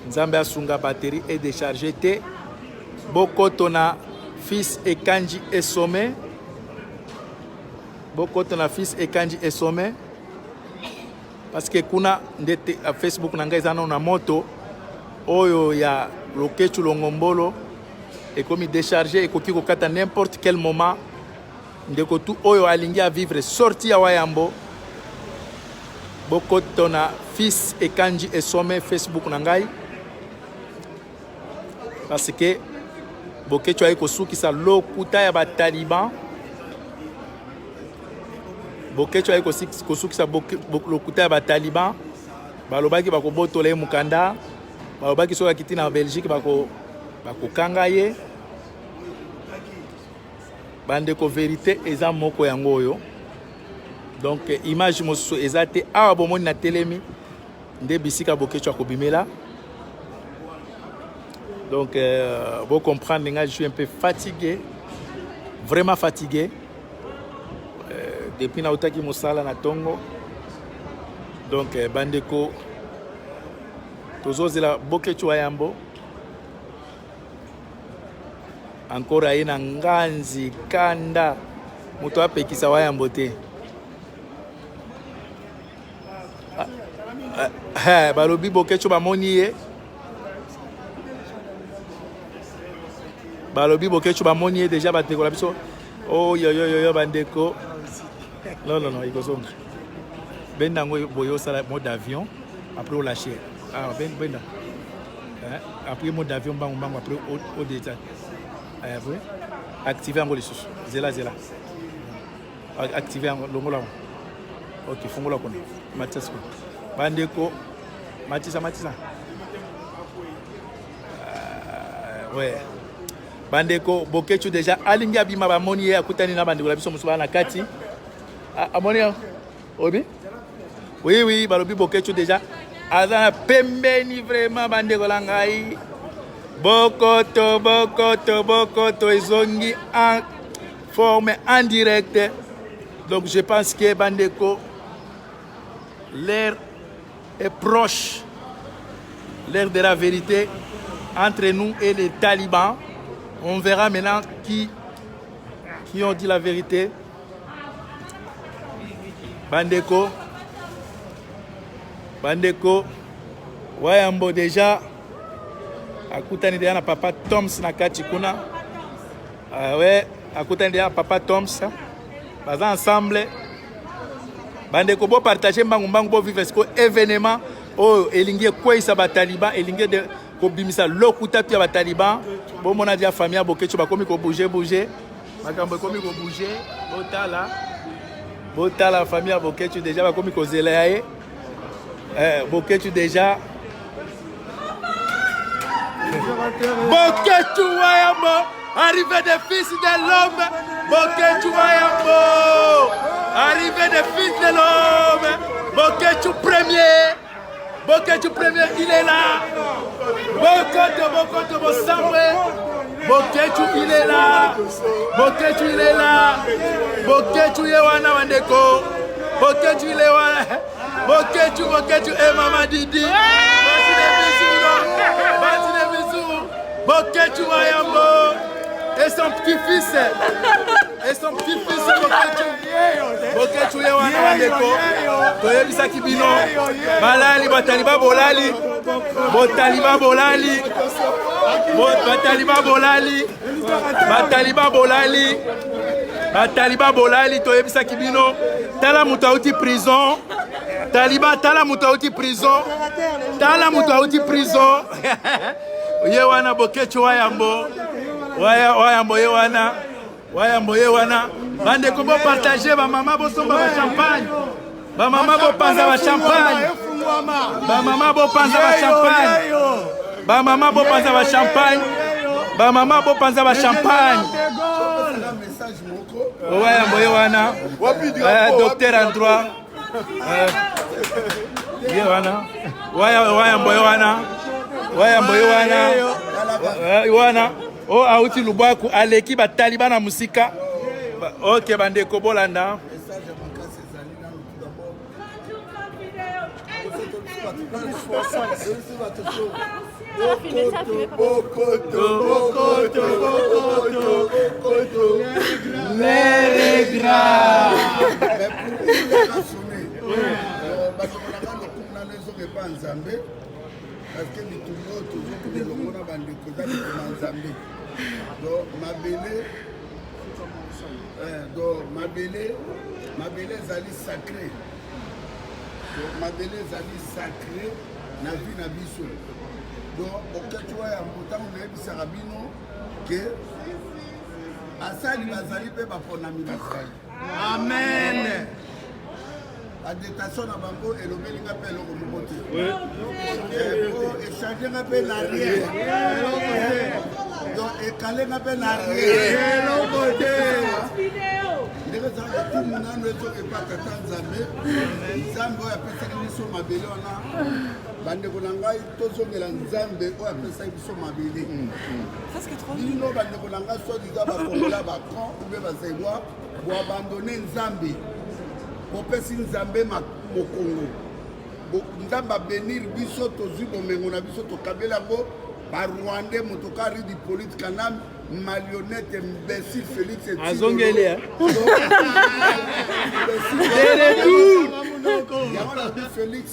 Nzambe asunga batterie edécharge te. Bokoto na fils Ekanji Esome, bokoto na fils Ekanji Esome parce que kuna nde te, Facebook na ngai eza nano na moto. Oyo ya Lokecu Longombolo ekomi décharge, ekoki kokata n'importe quel moment. Ndeko tu oyo alingi avivre sortie ya Wayambo. Bokoto na Fils Ekanji Esome Facebook na ngai. Parce que Boketshu aye kosukisa lokuta ya ba Taliban. Boketshu aye kosukisa lokuta ya ba Taliban. Balobaki bakobotola ye mokanda, balobaki soki akiti na Belgique bako bakokanga ye. Bandeko, verite eza moko yango oyo. Donc image mosusu eza te. Awa bomoni na telemi nde bisika Boketshu akobimela. Donc vous comprenez, je suis un peu fatigué, vraiment fatigué. Depuis nautaki mosala na tongo. Donc bandeko, tozozela Boketshu Wayambo. Encore aye na nganzi kanda, moto apekisa Wayambo te. Balobi Boketshu bamoni ye, balobi Boketshu bamoni ye déjà. Bandeko na biso, oh yo yo yo yo, bandeko, non non non, ikozonga. Benda yango boye, osala mode avion, après olâche. Ah, benda, après mode avion, mbangu mbangu, après odeta, après active yango lisusu. Zela zela, active yango, longola yango. Ok, fungola kuna, matisa sikoyo. Bandeko, matisa matisa. Ouais, bandeko, Boketshu déjà alingi abima. Bamoni ye, akutani na bandeko na biso mosusu baa na kati. Amoni yango obi. Oui, balobi Boketshu déjà aza na pembeni. Vraiment, bandeko na ngai, bokoto bokoto bokoto ezongi en forme, en direct. Donc je pense que bandeko, l'heure est proche, l'heure de la vérité entre nous et les talibans. On verra maintenant qui ont dit la vérité. Bandeko, bandeko, Wayambo déjà akutani déjà na papa Toms na kati kuna. Ah ouais, akutani déjà na papa Toms, baza ensemble. Bandeko, bopartage mbangu mbangu, bovivre siko événement oyo elingi ekweyisa bataliban, elingi kobimisa lokuta tu ya bataliban. Bomona dia famille ya Boketshu bakomi kobouge bouge, makambo ekomi kobouge. Botala, botala, famille ya Boketshu déjà bakomi kozela ya ye. Boketshu déjà, Boketshu Wayambo, arrivée des fils de l'homme. Boketshu Wayambo, arrivée des fils de l'homme. Boketshu premier, Boketshu premier, il est là. Bokoto, Bokoto, Bosambwe. Boketshu, il est là. Boketshu, il est là. Boketshu ye wana, bandeko. Boketshu, il est wana. Boketshu, Boketshu et Mama Didi. Basi des bisous, basi des bisous. Boketshu Wayambo et son petit-fils. Et son petit-fils Boketshu. Boketshu ye wana, bandeko. Toyebisaki bino. Balali, bataliba bolali. Botaliba bolali. Bataliba bolali. Bataliba bolali. Bataliba bolali, toyebisaki bino. Tala moto auti prison. Taliba, tala moto auti prison. Tala moto auti prison. Ye wana Boketshu Wayambo. Wayambo ye wana. Wayambo ye wana. Bandeko, bopartage, bamama bosomba ba champagne. Bamama bopanza ba champagne. Bamama bopanza ba champagne. Bamama bopanza ba champagne. Bamama bopanza ba champagne. Wayambo ye wana. Docteur en droit. Ye wana. Wayambo ye wana. Wayambo ye wana. Wana. O auti lubwaku, aleki bataliba na mosika. Ok, bandeko, bolanda. Message ya makasi ezali nano tout d'abord Bokoto, bokoto, bokoto, bokoto. L'heure est grave. Mais pour l'heure a sonné, bato monaka lokumu nano ezoka epa Nzambe, parce que bitumba oyo tozokende elongo na bandeko eza bitumba Nzambe. Donc mabele, donc mabele, mabele ezali sacré. Donc mabele ezali sacré na vie na biso. Donc Boketshu wa Yambo, ntango nayebisaka bino ke basali bazali mpe baponami bazali. Amen. Badetation na bango elobeli nga mpe eloko moko te. Po echange nga mpe na rien. Donc ekale nga mpe na rien. Eloko te. Ndenge ezalaka tumu nano ezoka epa tata Nzambe, Nzambe oyo apesaki biso mabele wana. Bandeko na ngai, tozongela Nzambe oyo apesaki biso mabele. Bino bandeko na ngai, soi-disant bakongola bacon ou bien bazaïrois, boabandonne Nzambe, bopesi Nzambe mokongo. Nzambe abenir biso, tozwi bomengo na biso, tokabeli yango barwandais, motoka rue du Polite Kanam, marionnette imbécile Félix Tshilolo. Azongeli, hein? Imbécile. De retour. Yango na bi Félix,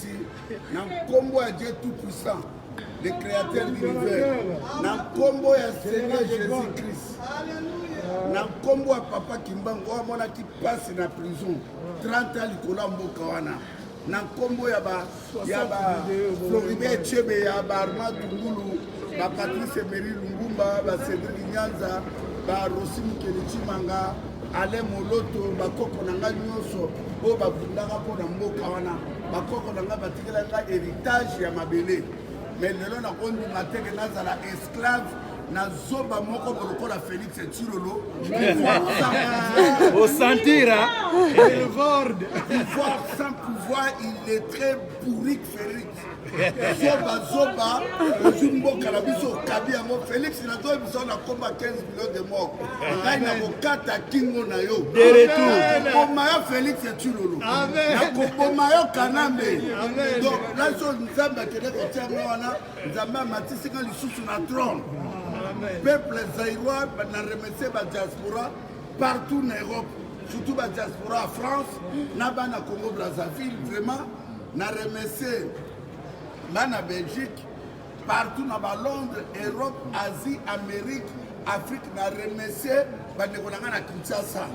na nkombo ya Dieu tout puissant, le créateur de l'univers, na nkombo ya Seigneur Jésus-Christ, na nkombo ya Papa Kimbangu oyo amonaki mpasi na prison 30 ans likolo ya mboka wana, na nkombo ya ba ya ba Floribert Chebe, ya ba Armand Tungulu, ba Patrice Emery Lumumba, ba Cédric Nyanza, ba Rossi Mukele Chimanga, Alain Moloto, bakoko na ngai nyonso oyo babundaka mpo na mboka wana. Bakoko na ngai batikela ngai héritage ya mabele, mais lelo nakondima te ke nazala esclave na zoba moko lokola Félix Tshilolo. Osentir, hein? Pouvoir sans pouvoir, il est très bourrique, Félix. Zoba zoba, ozwi mboka na biso, okabi yango. Félix, nazoyebisa na komba 15 millions de morts, ngai nakokata kingo na yo. De retour. Nakoboma yo Félix Tshilolo, nakoboma yo Kanambe. Donc place oyo Nzambe akende kotia ngo wana, Nzambe amatisi nga lisusu na trône. Peuple zaïrois, na remercie badiaspora partout na Europe, surtout badiaspora ya France na bana Congo Brazzaville. Vraiment na remercie bana Belgique, partout na balondres, Europe, Asie, Amérique, Afrique. Na remercie bandeko na ngai na Kinshasa,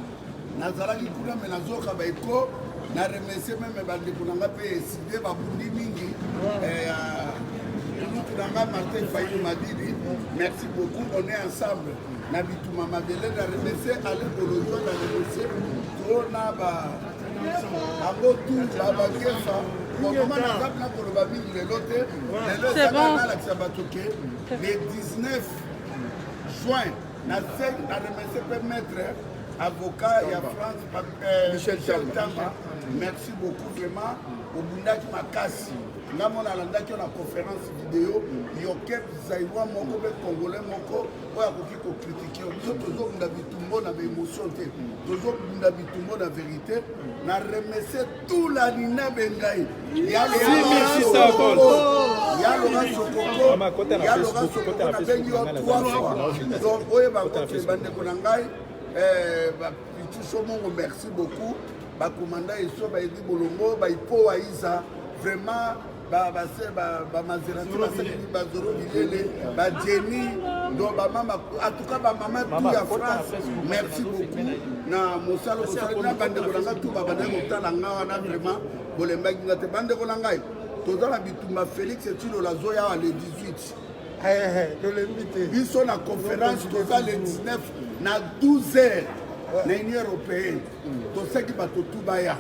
nazalaki kuna me nazoka baeko. Na remercie même bandeko na ngai mpe eside babundi mingi, kulutu na ngai Martin Fayulu Madidi, merci beaucoup, on est ensemble na bituma mabele. Na remercie Ale Bolozwa, na remercie to na ba bango tu babakefa. Bon, mama, naza mpena koloba mingi lelo te. Lelo C'est ezaka bon. nalakisa bato ke le 19 juin na na remercie mpe maître avocat ya France, Michel Michel Tamba. Tamba, merci beaucoup vraiment, obundaki makasi. Nga mona alandaki yo na conférence vidéo, yoke zaïrois moko mpe congolais moko oyo akoki kocritiquer yo. Biso tozobunda bitumbo na baémotion te, tozobunda bitumbo na vérité. Na remercie tout la nina bengai ya 6600 volts. ya Laurent Sokoko, Mama, kota na ya Laurent Facebook, Sokoko, kota na nabengi yo Facebook, nga trois naza na fois. Facebook. Donc oyeba Kota na kote Facebook. bandeko na ngai, bapitu Mongo, merci beaucoup, bakomanda eso baedi bolongo baipo aiza, vraiment base bamazerati basaleli bazoro bilele bajeni. Donc bamama, en tout cas bamama tout ya France, merci beaucoup na mosala bosali na bandeko na ngai tu babandaki kotala nga wana. Vraiment bolembaki nga te, bandeko na ngai. Toza na bitumba. Félix Tshilolo azoya awa le 18. Tolembi te. Biso na conférence toza le 19 na 12 heures na Union européenne. Tosaki bato tu baya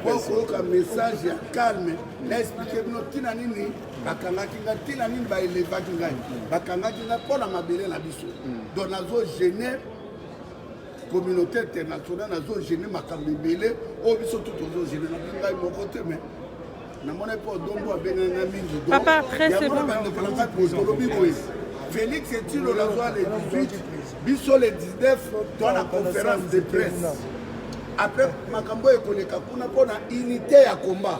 po koyoka message ya calme na expliquer bino ntina nini bakangaki ngai, ntina nini baelevaki ngai. Bakangaki ngai mpo na mabele na biso. Donc nazogêner communauté internationale, nazogêner makambo ebele oyo biso tu tozogêner na ngai moko te, mais namoni mpo dombo abengaki ngai mingi. Papa, après, c'est bon. Bandeko na ngai, tolobi boye: Félix Tshilolo azwa le 18, biso le 19 to na conférence de presse. Après makambo oyo ekoleka kuna mpo na unité ya combat,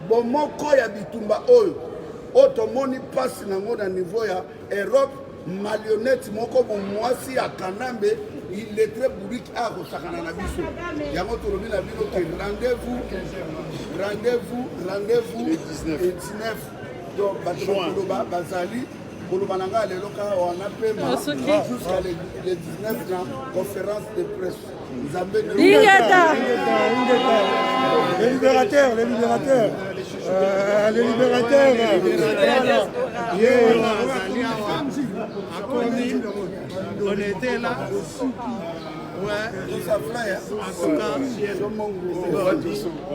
bomoko ya bitumba oyo oyo tomoni mpasi nango na niveau ya Europe. Marionnette moko bomwasi ya Kanambe, illettré bourrique, akosakana na biso. Yango tolobi na bino ke rendez-vous, rendez-vous, rendez-vous Le 19. le 19. Donc bato bakoloba bazali koloba na ngai lelo kaka wana pema Soki. jusqu'à le 19 na conférence de presse. Nzambe. Ingeta. Les libérateurs, les libérateurs. Euh, le libérateur. On était là. Ouais. En tout cas,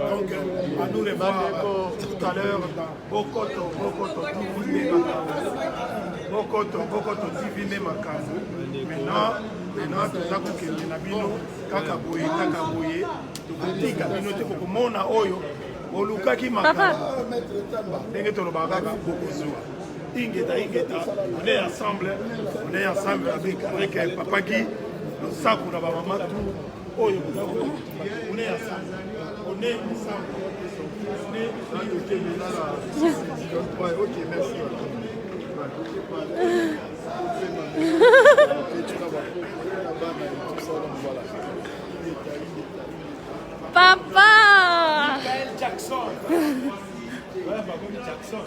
Donc, à nous revoir tout à l'heure dans Bokoto, Bokoto TV Bokoto, Bokoto TV nde makambo. Maintenant, maintenant toza kokende na bino kaka boye, kaka boye. Tokotika bino te bokomona oyo bolukaki makambo. Ndenge tolobaka kaka bokozwa. Ingeta, ingeta, on est ensemble, on est ensemble avec, avec Papa Guy, losako na ba mama tout oyo boza on est ensemble, on est ensemble. On est Ouais, ok, merci. Papa! Michael Jackson. Ouais, bakomi Jackson.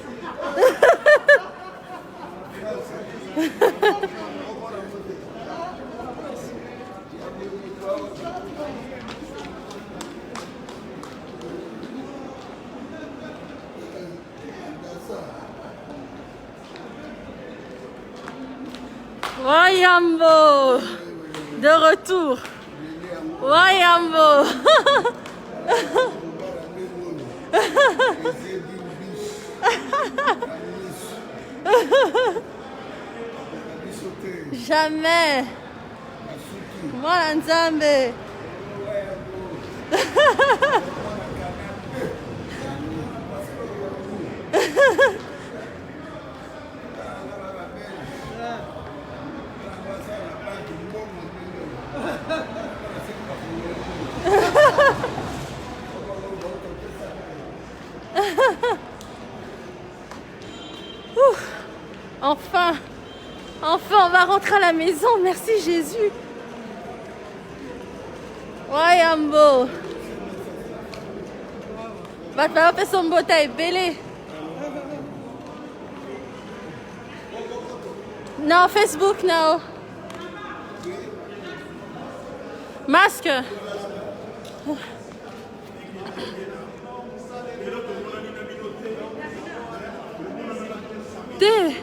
Wayambo! De retour. Wayambo! Jamais. Mwana Nzambe. Ouh, enfin, enfin, on va rentrer à la maison. Merci Jésus. Wayambo. Bato bapesa mbota ebele. No, Facebook, no. Masque. Te.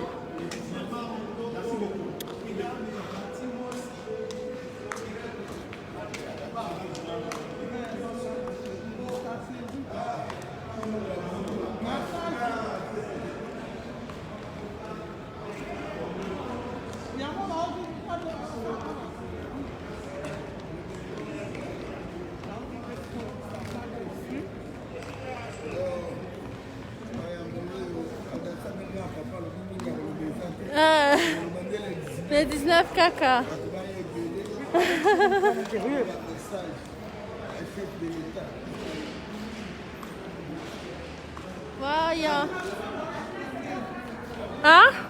Le 19 kaka. Voilà. Hein?